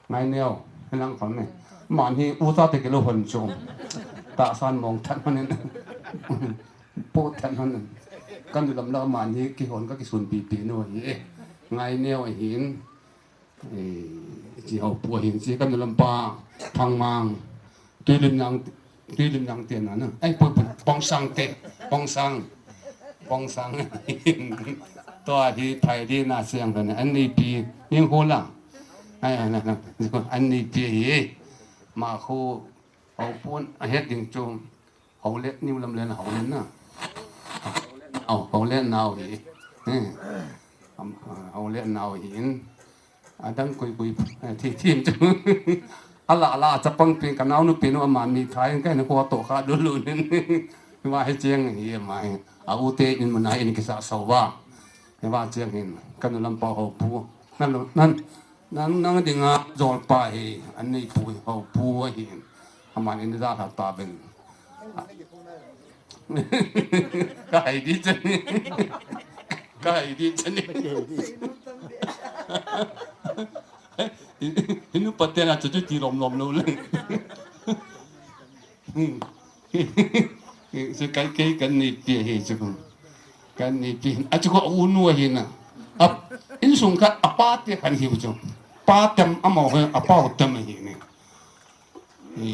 Ngai neo, hen ang khol ni. Man hi u ta te ke lo hon chu. Ta san mong than hon ni. Po than hon ni. Kan dolam la man hi ki hon ka ki sun pi pi no hi. Ngai neo hin. Eh, chi ho pu hin chi kan lam pa Thangmang, Tuilim Nang, Tuilim Nang te na na. Ai, pu, pu, Pongsang te, Pongsang, Pongsang. Tua hi phai di na siang kan an ni pi, ning ho la. Ai, ai, na, na, an ni pi hi. Ma khu, ho pun, a het ding chu. Ho le, niu lam le na, ho le na. Ho, ho le nau hi. Eh. Am, ho le nau hi in. Adang kui kui, eh, thi, thi chu. Ala, ala, chapang pin, ka nau nu pin, ama mi thai, ka ni ko to kha lu lu nin. Wa hi cheng hi ma hi. A u te in mun a in kisa sau wa. Hi wa cheng hin. Ka nu lam pa ho pu. Nan lo, nan. Nang, nang dinga jol pa hi, an nei pu hi, ho pu hi, aman in da tha ta ben. Ka hai di chan ni. Ka hai di chan ni. Hinu paten a chu chu ti lom lom lo le. Hmm. Chu kai kei kan ni pi hi chu. Kan ni pi. A chu ko u nu hi na. A, insung khat a pa te kan hi chu. Pa tam a mo he a pa tam hi ni. I,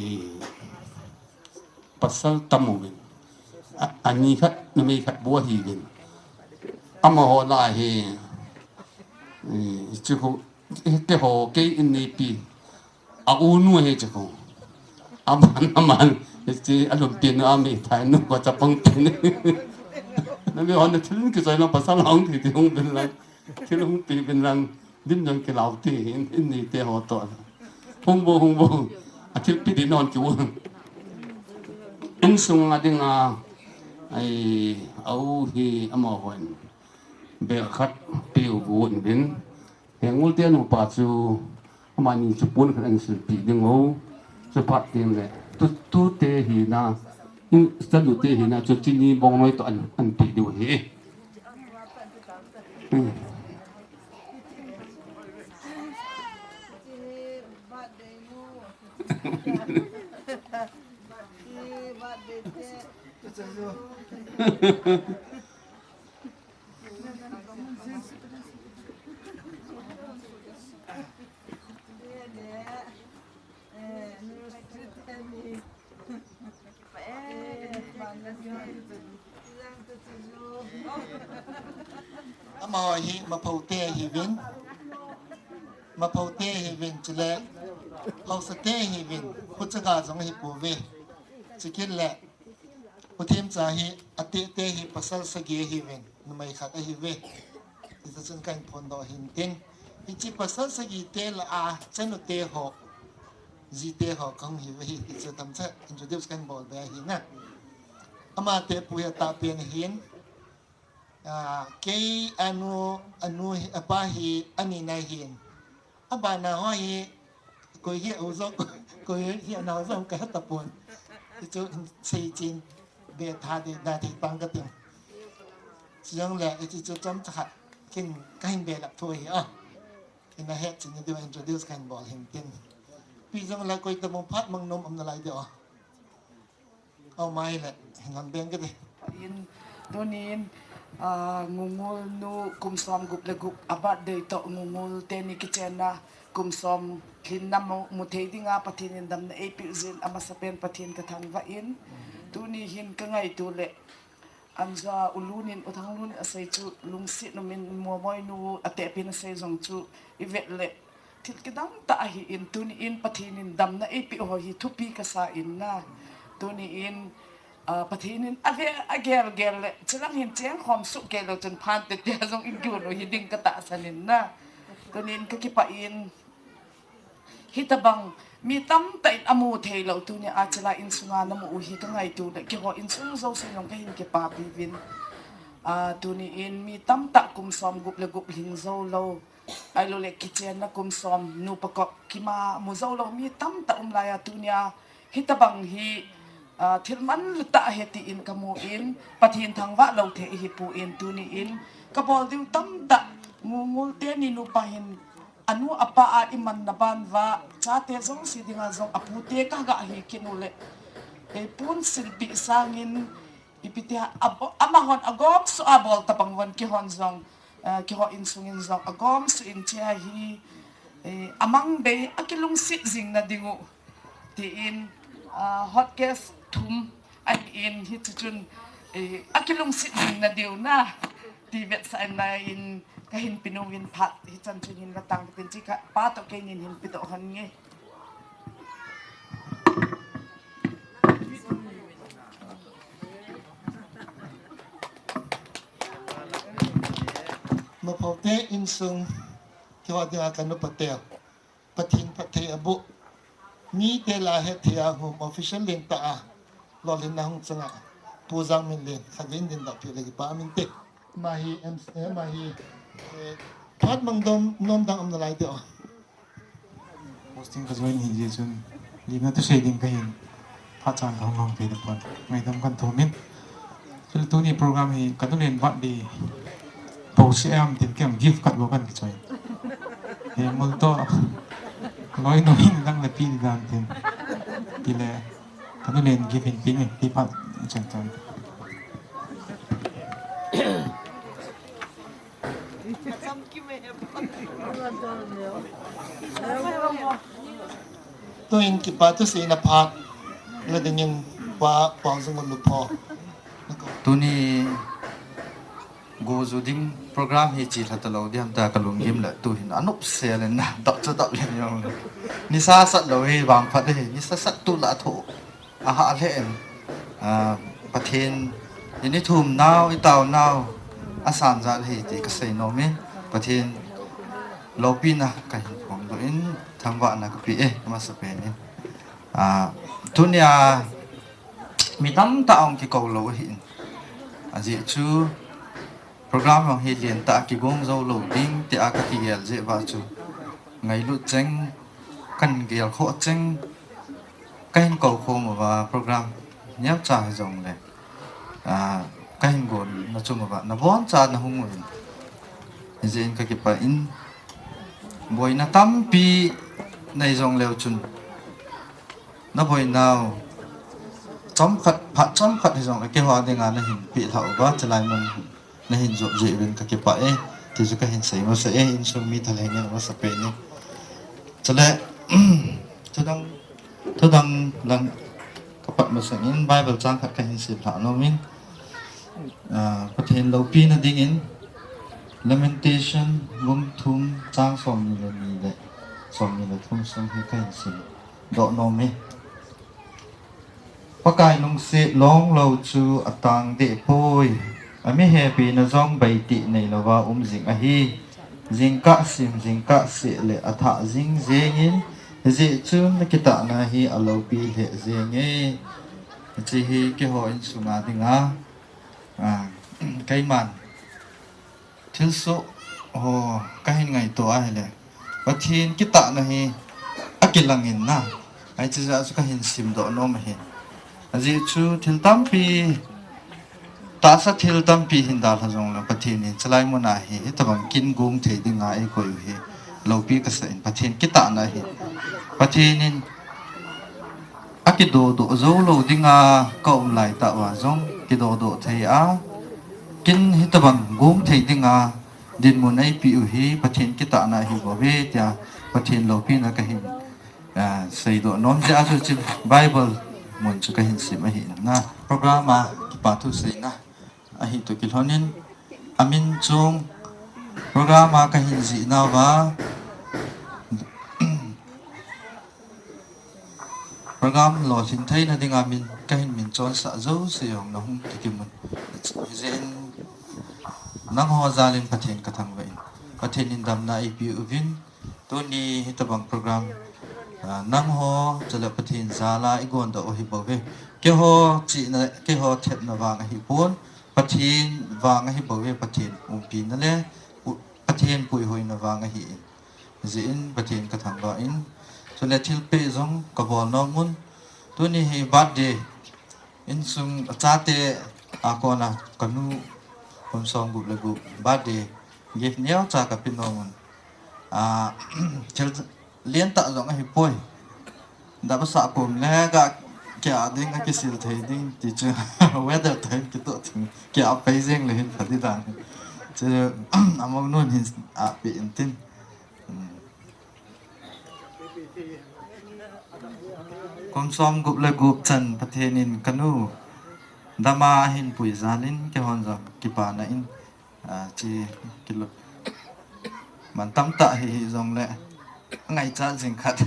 pasal tam mo ben. A, a ni khat na mei khat bo hi ben. A mo ho la hi. I, chu ko te ho kei in ni pi. A u nu he chu ko. Aman, aman. Hiche a lum pin a mi thai nu ko chapang pin. Na mi hon thil ki soi lang pasal hong ki ti hong bin lang. Thil hong pi bin lang. Din jong ki lau ti hin, in ni te ho to. Hong bo, hong bo. A thil pi din hon ki u. Insung a ding a. Ai, a u hi a mo hon. Bel khat pi u bu bin. He ngul te nu pa chu, amani chu pon khat an silpi ding o. Chu phat ding le. Tu, tu te hi na, in, chanu te hi na, chu chini bong noi to an, an pi diu hi. Hmm. Amaho hi Maphou te ahiuvin. Maphou te ahiuvin, chule Haosa te ahiuvin. Khuchaga jong ahipouve. Chukit le U Themcha hi, ate te hi pasal sagi ahiuvin, numei khat ahiuve. Hiti chun kahin phondoh ahin tin. Hiche pasal sagi te lah a, chanu te ho, ji te ho kahung hiuve hi, hichu themcha introduce kahin bol be ahi na. Amate pu hi atahpen ahin. Ah, kei anu, anu hi, apa hi, ani na hin. Abana ho hi, koi hi u jo, koi hi ana u jo ka tapon. Hichu sei chin, be tha de, da de tang ka ting. Chujong le, iti chu chomcha khat kin kahin belap thu ahi a. Ina het chini diu introduce kahin bol hin tin. Pi jong le koi tabang phat mang nom um nalai diu a. Au mai le, hin lang beng kiti. In, tunin, ah, Ngungul nu kum som gup le gup, a birthday toh Ngungul teni kichenna kum som lhinna mu, mu thei dinga Pathen in damna eipeh jin, amasapen Pathen kathangvah in. Tuni hin kangaito le, Anja u Lun in, u Thanglun in asei chu, lungset umin Momoinu atehpin asei jong chu, ivet le, thil kidang tah ahin, tuni in Pathen in damna eipeh ho hi thupi kasa in na. Tuni in, ah, Pathen in ave, agel gel le, chilang hin cheng khom suh kei lou chun phan tete jong igel u hi ding katahsan in na. Tuni in kakipah in, hitabang mi tamtah in amu thei lou, tuni a chila insunga namu u hi kangaito le, keiho insung jouse jong kahin kipapi uvin. Ah, tuni in mi tamtah kum som gup le gup lhing jou lou, ahilou le kichenna kum som nupa kop kima mu jou lou mi tamtah um laiya, tuni a hitabang hi, ah, thil manlu tah ahi tin kamu in, Pathen thangvah lou thei ihi poi, tuni in kabol diu tamtah, Ngungul teni nupa hin anu apa a imanna ban uva, chate jouse dinga jong apute kaga hi kinu le, eh, pun silpi sangin ipi tia, abo-, amahon agom suh a bol tabang uvin, keihon jong, eh, keiho insungin jong agom suh in, hiche hi, eh, amang bei a kilungset jing na diu tin, ah, hot case thum ahin, hiche chun, eh, a kilungset jing na diu na ti vetsah in, kahin pe nom in phat hichan chun hin la tang tin, hiche kapa toh keinin hin pedoh hon nge. Maphote insung, keiho dinga kanu pate. Pathen phatthei aboh. Mite lah a hetthei a Home Official lentah a lolhinna hung chang a, Pu Jangminlen, khatvei in dingdoh peh le kipa um inte. Ama hi, em, eh, ama hi, eh, phat mang nom dang um nalai diu a. Posting ka join hi jeh chun, limna thusei ding kahin. Phat chan kahung hung thei tapon. Ngaidam kahin thum in. Chule tuni program hi kanu len birthday. Post em tin kem gift khat bou kahin kichoi. He mul to. Loi no hin dang le pi dan tin. Tile kanu len gift in pi ni, pi phat chan chan. Tuin kipa thuseina phat la dingin Pa Paul Jung Lupho. Tuni go ju ding program hi chi lha talou ding ham tia kalunggim le tuhin anop sel in na dap cha dap le jong le. Nisa sat lou hi vangphat hi, nisa sat tu la tho. Aha lheh in, ah, Pathen in i thum nau, i tao nau, asan jat hi ti kasei nom in, Pathen loupina kahin phongdoh in, thangvahna kapeh e, amasapen in. Ah, tunia mi tamtah ahung kikou lou ahin. Ajeh chu, program jong hi lentah a kigong jou lou ding tia kakigel jeh uva chu, ngailut cheng, kahin gel khoh cheng, kahin kou khom uva program neocha hijongle, ah, kahin gonna chung uva naboncha nahung uvin. Hijeh in kakipah in, boina tampi nei jongleu chun, naboinau chomkhat, phat chomkhat hijongle keiho dinga nahin pehlhah uva, chulai mun nahin jop jeh uvin kakipah e, ti chu kahin sei masa e, insung mi thalheng in amasapen in. Chule, thudang, thudang lang kapat masangin Bible chang khat kahin simlhah nomin, ah, Pathen loupina dingin Lamentation bung thum chang somni le ni le somni le thum sung hi kahin simdoh nom e. Pakai lungset longlou chu atang deh poi. Ami hepina jong beitih neilouva um jing ahi. Jingkah sim, jingkah seh le athah jing jengin, hijeh chun nakitahna hi aloupi lheh jenge. Hiche hi keiho insunga dinga, ah, keiman thilsoh ho kahin ngaito ahile, Pathen kitahna hi akilangin na, hiche jeh a chu kahin simdoh nom ahi. Ajeh chu thil tampi tahsa thil tampi hin dalha jongle Pathen in chulai muna hi hitabang kin gong thei dinga eikoi u hi loupi kasah in, Pathen kitahna hi. Pathen in akidodoh jou lou dinga kaum laitah uva jong kidodoh thei a, kin hitabang gong thei dinga dinmun eipeh u hi Pathen kitahna ahibouve tia Pathen loupina kahin, ah, seidoh nom jeh a chu hiche Bible mun chu kahin sim ahi in na. Program a kipa thu seina ahi toh kilhonin, amin chung program a kahin jih nauva, program lolhin theina dinga min, kahin min chonsah jouse jong nahung kikim un. Hijeh in nangho jal in Pathen kathangvah in, Pathen in damna eipeh uvin, tuni hitabang program, ah, nangho chule Pathen jal a igondoh u ahibouve. Keiho chihna, keiho thepna vang ahipon, Pathen vang ahibouve, Pathen umpina le pu-, Pathen puihoina vang ahi in. Hijeh in Pathen kathangvah in, chule thilpeh jong kabol nom un. Tuni hi birthday, insung achate a kona kanu kum somgup le gup birthday gift neocha kape nom un. Ah, thil lentah jong ahipoi. Daba sah pum le ga kia ding, akisil thei ding ti chu weather toh hin kitoh thei, kia pei jeng le hin pha ding dan. Chu amaunun hin ape intin. Kum somgup le gup chan Pathen in kanu dama ahin pui jal in keihon jong kipana in, ah, chi kilo man tamtah hi, hijongle ngaichat jing khat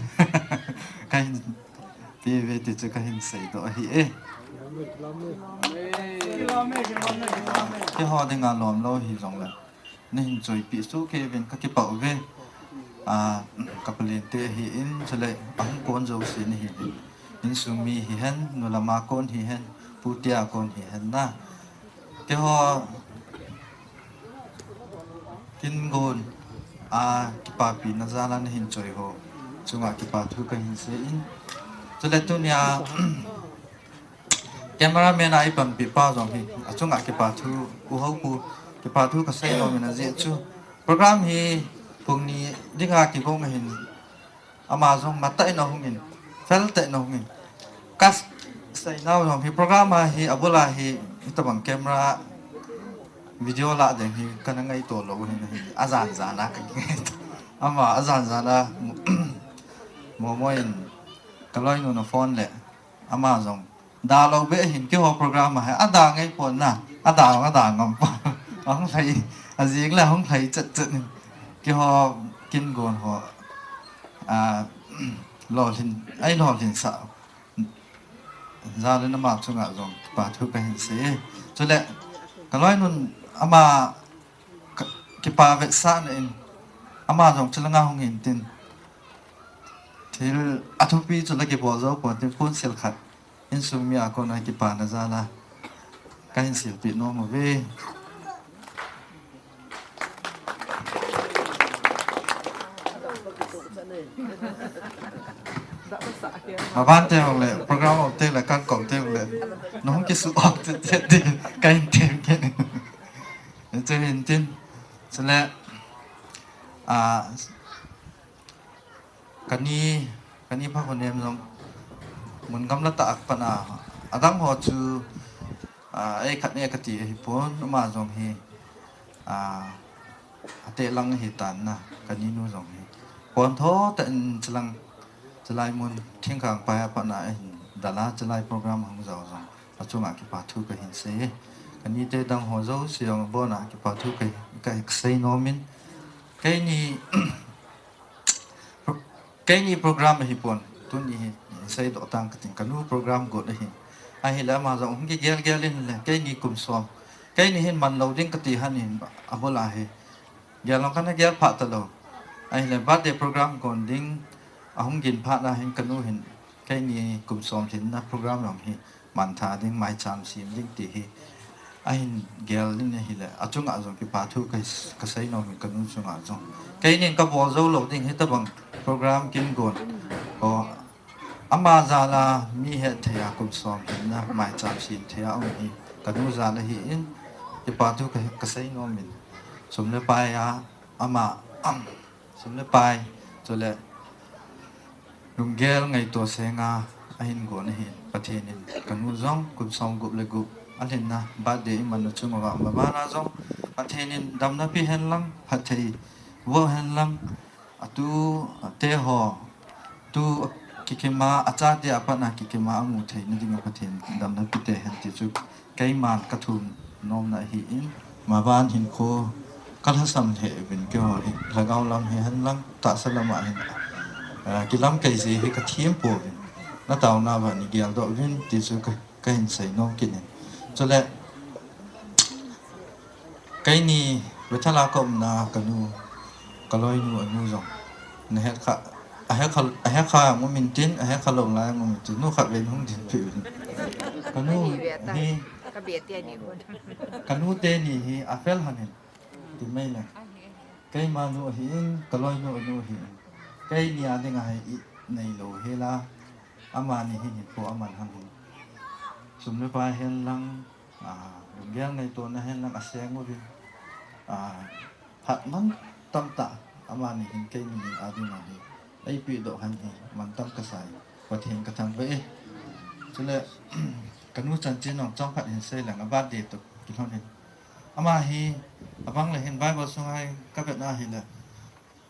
kahin pe uve ti chu kahin seidoh ahi e. Keiho dinga lomlou hijongle nahin choipeh soh kei uvin kakipah uve. Ah, kapalente ahin, chule ahung kon jouse nahin, insung mi hihen, nulama kon hihen, putea kon hihen na, keiho kin gon a kipapina jal a nahin choi ho chunga kipa thu kahin sei in, chule tunia cameraman a eipanpi pa jong hi achunga kipa thu, u Haopu, kipa thu kasei nom in, ajeh chu program hi pung ni dinga kigong ahin, ama jong matah in ahung in, feltah in ahung in, kasei nau jong hi program a hi abul a hi hitabang camera video lah ding hi kana ngaito lou hin ahi, ajan jan a kangaito. Ama ajan jan a momo in kaloinu na phone le ama jong dalou be hin, keiho program a hi ada ngai pon na, ada, ada ngam pon. Ahung lhai, ajing le ahung lhai chet chet in, keiho kin gon ho, ah, lolhin, eilolhin sah jal in ama chunga jong kipa thu kahin sei. Chule kaloinun ama ka, kipa vetsahna in ama jong chulanga hung hintin, thil athupi chu la kibol jou pon tin, phone sil khat insung mi a kona kipana jal a kahin silpeh nom uve. Maban te hong le, program of te le, kan kom te hong le, nahung kisuh om te te te kahin tem kit in. Chu hintin, chule, ah, kani, kani Phakhonem jong mun gamla tah a pat a, adang ho chu, ah, ei khat ne kati ahipon, ama jong hi, ah, ateh lang ahitan na, kaninu jong hi pontho tah in chulang, chulai mun thingkhang pai a pat na ahin dal a, chulai program hung jao jong achunga kipa thu kahin sei e. Kanite dang ho jouse jong abona kipa thu ka, ka, kasei nom in, keini keini program ahipon, tuni hi seidoh tang kating, kanu program got ahi. Ahile ama jong hung kigel gel in le, keini kum som, keini hin man lou ding kati hon in, abul a hi gel jong kana gel phah talou. Ahile birthday program kon ding ahung gin phat na hin kanu hin keini kum som lhinna program jong hi mantha ding, maicham sem ding ti hi ahin gel in ahile, achunga jong kipa thu ka, kasei nom in kanu chunga jong. Keinin kabol jou lou ding hitabang program kin gon ho, ama jal a mi hetthei a kum som lhinna maicham sem thei a um hi kanu jal ahin, kipa thu ka, kasei nom in. Sum le pai a, ama, sum le pai, chule lunggel ngaito senga ahin gon ahin, Pathen in kanu jong kum som gup le gup alhinna birthday imanna chunguva, mabana jong Pathen in damna pe hen lang, phatthei boh hen lang, atu te ho, tu kikima, achate a pat a kikima amu theina dinga Pathen damna pe tahen ti chu keiman kathum nomna ahin, maban hinkho kalhasam lheh uvin keiho hi, lhagao lam hihen lang, tahsa lama hin, ah, kilamkai jeh hi kathem pouvin, nataona uva nei geldoh uvin ti chu ka, kahin sei nom kit in. Chule, keini Bethel a kaumna kanu, kaloinu anu jong, nahet kha, ahet kha, ahet kha jong um intin, ahet kha lou lai jong um intin, nu khatvei hung dinpeh uvin. Kanu hi, kanu teni hi afel hon in, ti mai le. Keima nu ahin, kaloinu anu ahin, keini a dinga hi it neilou hela, amani hi hinkho aman hon in, sum le pai hen lang, ah, lunggel ngaitona hen lang aseng uvin, ah, phat mantam tah, amani hin keini a dinga hi eipehdoh hon hi mantam kasa e, Pathen kathangvah e. Chule, kanu chanchin jong chomkhat hin sei leng, a birthday toh kilhon in. Ama hi, abang le hin Bible sunga hi kavet na hile,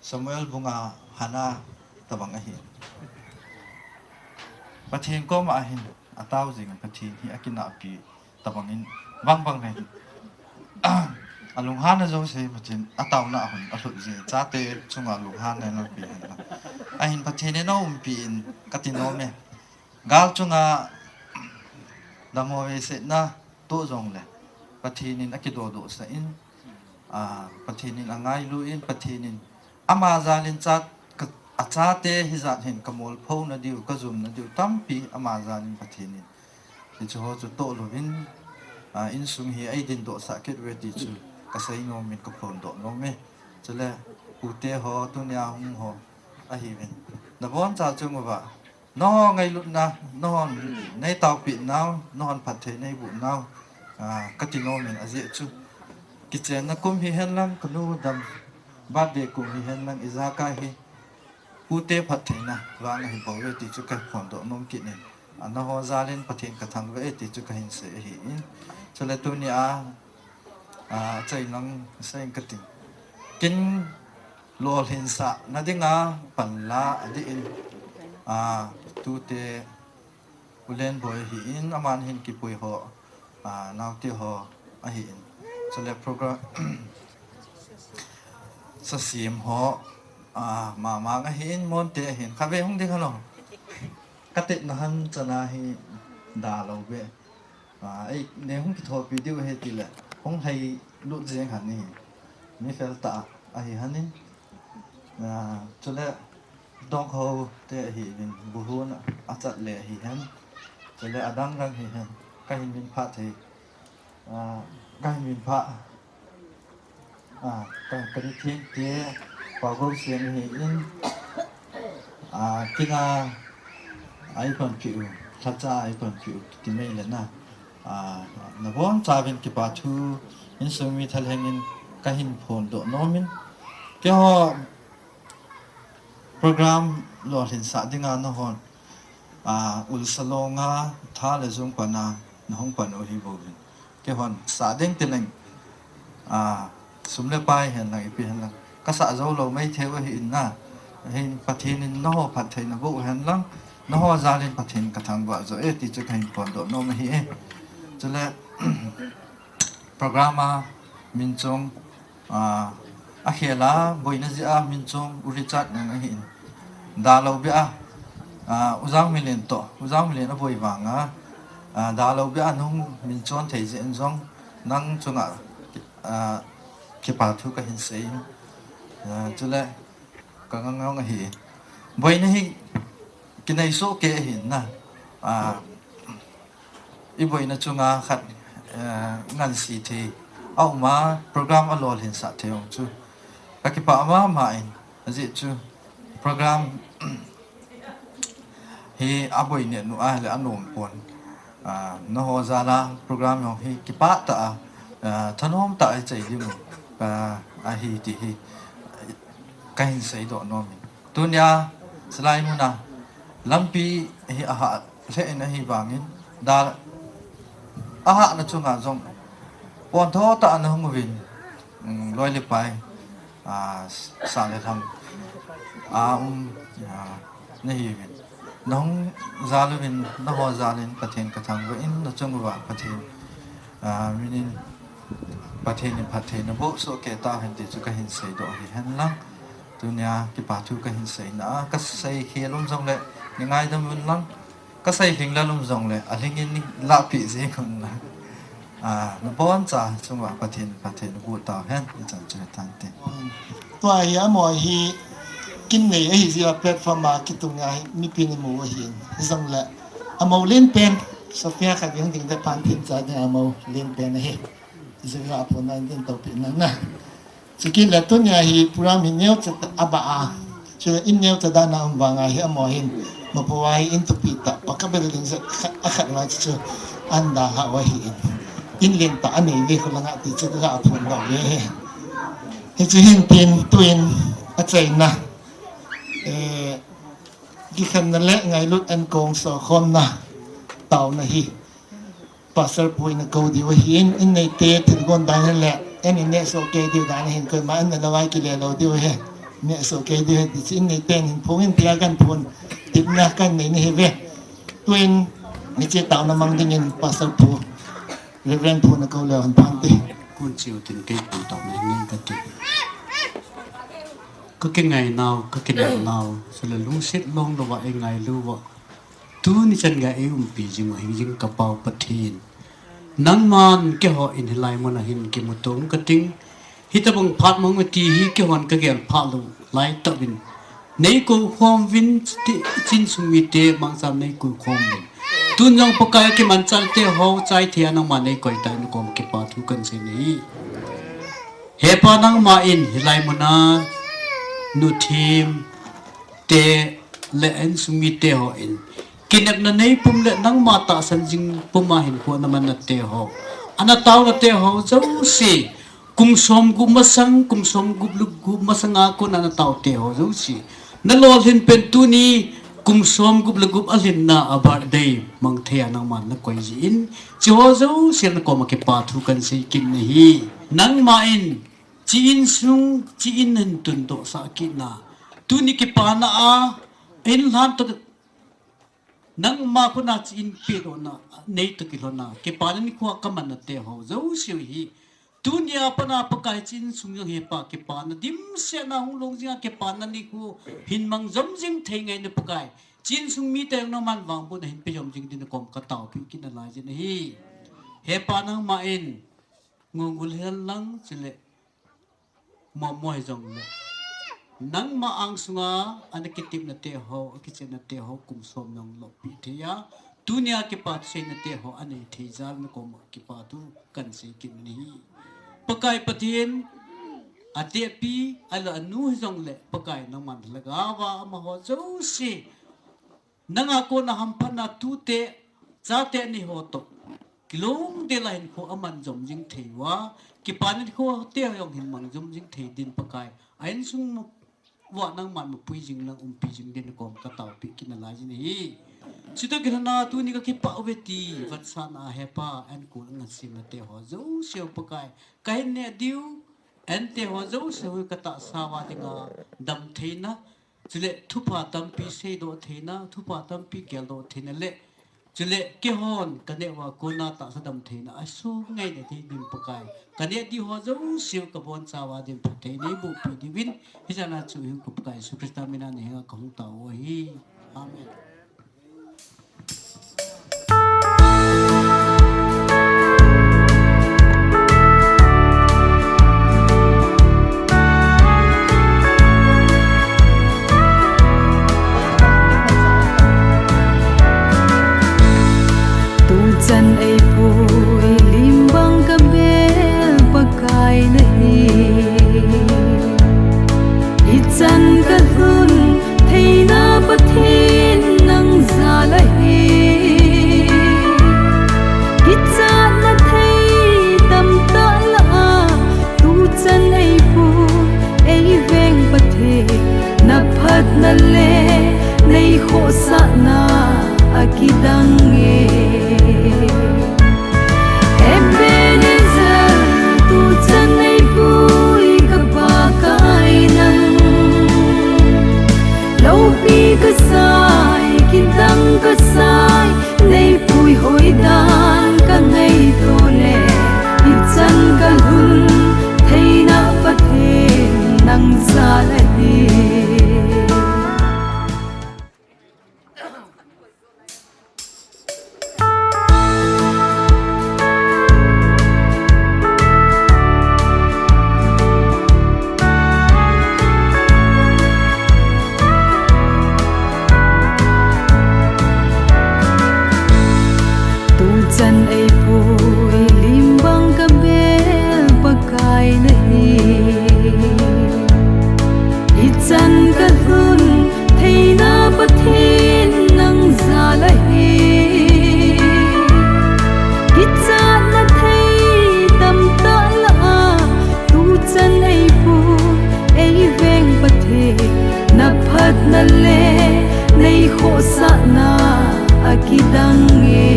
Samuel bunga Hannah tabang ahi. Pathen koma hin atao jing, Pathen hi akinahpi tabang in, bang bang le hin, alunghanna jouse Pathen ataona a hon alhut jeh, chate chunga lunghanna ahin pe hen lang. Ahin Pathen in aumpi in kati nom e. Gal chunga dammo veisetna toh jongle, Pathen in akidodohsah in, ah, Pathen in angailu in, Pathen in ama jal in cha, ka, achate hijat hin kamolphona diu, kajumna diu tampi ama jal in Pathen in. Hiche ho chu toh louvin, ah, insung hi eidindohsah kit uve ti chu kasei nom in kaphondoh nom e. Chule, pute ho, tunia hung ho ahiuvin, naboncha chunguva, nangho ngailutna, nangho neitaopeh nau, nangho phatthei neiboh nau, ah, kati nom in, ajeh chu kichenna kum hihen lang, kanu dam birthday kum hihen lang, ijakai hi pute phattheina vang ahibouve ti chu kaphondoh nom kit in, ah, nangho jal in Pathen kathangvah e ti chu kahin sei ahin. Chule tunia, ah, achai lang sei inge kati. Kin lolhinsahna dinga panla adih in, ah, tute U Lenboi ahin, aman hin kipui ho, ah, naote ho ahin. Chule program, sasem ho, ah, Mamang ahin, Monte ahin, khatvei hung ding halo. Katetna hon chana hi dalou be. Ah, ei, nei hung kithopi diu ahi tile, hung hailut jeng hon ahi. Mi fel tah ahi hon in. Ah, chule Dongkho te ahiuvin, Buhun achat le ahi hen. Chule adang dang ahi hen. Kahin min phah thei. Ah, kahin min phah. Ah, ka, ka ni theng te, Pau Gou Sian ahin, ah, kinga eipanpiu, lhacha eipanpiu, ti mai le na. Ah, nabonchauvin kipa thu, insung mi thalheng in kahin phondoh nom in. Keiho program lolhinsah dinga nahon, ah, Ulsalong a, Tha le Jung pan a, nahung pan u ahibouvin. Keihon sah ding tileng, ah, sum le pai hen lang, ipi hen lang, kasah jou lou maithei u ahin na. Hin Pathen in naho phattheina boh hen lang, naho jal in Pathen kathangvah joh e ti chu kahin phondoh nom ahi e. Chule, program a min chung, ah, akhel a, boina jeh a min chung U Richard nang ahin. Dalou beh a, ah, U Jangmilen toh, U Jangmilen aboi vang a, ah, dalou beh a nahung min chon thei jeh in jong nang chunga, ah, kipa thu kahin sei in. Ah, chule ka ngang ngang ahi. Boina hi kinei soh kei ahin na. Ah, iboina chunga khat, eh, ngansi thei a um a, program alolhinsah thei jong chu kakipah mama in, ajeh chu program hi aboi neh nu ahile anom pon. Ah, naho jal a program jong hi kipah tah a, ah, thanom tah a ichai ding u, ah, ahi ti hi kahin seidoh nom in. Tunia, chulai muna, lampi hi ahah lheh in ahivangin, dal ahahna chunga jong, pontho tah a nahung uvin, um, loi le pai, ah, sang le lhang, ah, um, ah, nahiuvin. Nahung jal uvin, naho jal in Pathen kathangvah in, nachung uva Pathen, ah, minin Pathen in phatthei naboh soh kei tahen ti chu kahin seidoh ahi henlang. Tunia kipa thu kahin seina a, kasei khel um jongle, nei ngaidam un lang. Kasei lhinglel um jongle, alhingin nei lahpeh jeng un lang. Ah, naboncha chunga Pathen, Pathen naboh tauhen, ichan chu hetante. Tua hi amaho hi kin nei ahi jeh a platform a kitung a hi mipi namu ahin. Hijongle, amaho lenpen, Sophia khat ding ding te pan thin cha ding amaho lenpen ahi. Jeh a phone line din topi nang na. Chukit le tunia hi program hi neocha abah a. Chule in neocha dan a um vang a hi amaho hin. Mapu a hi in thupi tah, pakabel ding jeh khat, akhat lai chu. Anda ha wa hi in. In lentah anei ve khu langa ti chu kaga phondoh ve. Hichu hin tin tuin achaina. Eh, kikhenna le ngailut ankong sokhomna. Taona hi. Pastor pu in akou diu ahin, in neite thilgon dan le, in neh soh kei diu dan ahin, koima in nalou a kile lou diu ahi, neh soh kei diu ahi, ti chu in neite hin phongin tia kahin phon, tipna kahin nei nahi ve. Tuin, hiche taona mang dingin Pastor pu, Reverend pu nakou leu hen phante. Kun chiu tin kei pu taona hin nei kati. Kakingai nau, kakingai nau, chule lungset long louva eingailu uva. Tuni chan gei eiumpi jing u ahi jing ka Pau Pathen. Nangman keiho in hilai mun a hin kimuto ung kating. Hitobang phat mang u ti hi keihon kagel phah lou lai tauvin. Neikou khom uvin ti, Chinsung mite mangchan neikou khom uvin. Tun jong Pakai kimanchah te ho chai thei a nangman neikoi tai nakom kipa thu kahin sei nahi. He Pa nangma in hilai mun a nu thim te le insung mite ho in. Kinepna nei pum le nangma tahsan jing pum a hinkho namanna te ho. Ana taona te ho jouse. Kum som gup masang, kum som gup le gup masang a kon ana tao te ho jouse. Nalolhin pen tuni kum som gup le gup alhinna a birthday mang thei a nangman nakoi jin. Hiche ho jouse nakoma kipa thu kahin sei kit nahi. Nangma in Chi insung, chi in hin tundoh sah kit na. Tuni kipana a, in lhan to nangma kona chi in pedoh na, nei to kilhon na. Kipana nikho kamanna te ho jouse hi. Tunia pat a Pakai chi insung jong hi Pa kipana dimset na hung long jing a kipana nikho hin mang jom jing thei ngai na Pakai. Chi insung mite jong nangman vangbohna hin pe jom jing din kom kataopi kit nalai jin ahi. He Pa nangma in Ngongul hen lang chule. Momo hijongle. Nangma angsunga ana kitepna te ho, akichenna te ho, kum som nang lopi thei a. Tunia kipa seina te ho, anei thei jal nakom kipa thu kahin sei kit nahi. Pakai Pathen, atepi, ahilou le anu hijongle, Pakai nangman lhagaova amaho jouse. Nanga kona hamphatna tute, chate ni ho toh. Kilungdel a hinkho aman jom jing thei uva. Kipana nikho te jong hin mang jom jing thei din Pakai. A insung uva nangman mapui jing lang umpi jing din kom kataopi kit nalai jin ahi. Chutoh kilhon a tuni kakipah uve ti, vetsahna a He Pa, ankol angansena te ho jouse Pakai. Kahin neh diu, ante ho jouse hi katahsa uva dinga damtheina. Chule thupha tampi seidoh theina, thupha tampi geldoh theina le. Chule keihon kaneh uva kona tahsa damtheina, asungai neh thei din Pakai. Kaneh diu ho jouse kabonchauva din phatthei neibohpi diuvin. Hichan a chu hinkho Pakai Jesu Christa mina nahenga kahung tao u ahi. Amen. Tuchan eipui lim bang kabel Pakai nahi. Ichan kalhun theina Pathen nang jal ahi. Naphatna le neikhohsahna akidang e. Ebenezer, tuchan neipui ka Pakai nang. Loupi kasai, kidang kasai, neipui hoidan kangaito le, ichan kalhun theina Pathen nang jal ahi. Tuchan eipui limbang kabel Pakai nahi. Ichan kalhun theina Pathen nang jal ahi. Kichatna thei tamtah lah a, tuchan eipui eiveng Pathen, naphatna le neikhohsahna akidang e.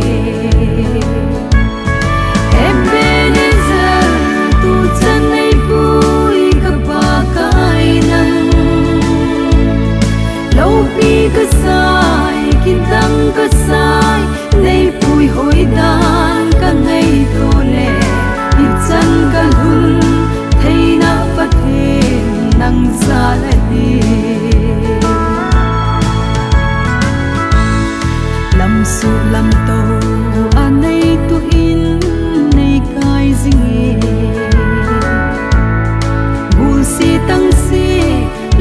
Ebenezer, tuchan neipui ka Pakai nang. Loupi kasai, kidang kasai, neipui hoidan kangaito le, ichan kalhun theina Pathen nang jal ahi. Lamsuh lamtou a neituh in neikai jing e. Gulse tangse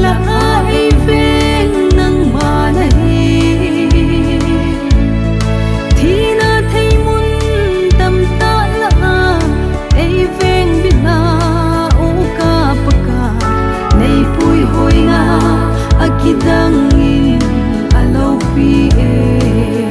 lah a eiveng nangma nahi. Thina thei mun tamtah lah a eiveng bitna, O ka Pakai, neipui hoina akidang in aloupi e.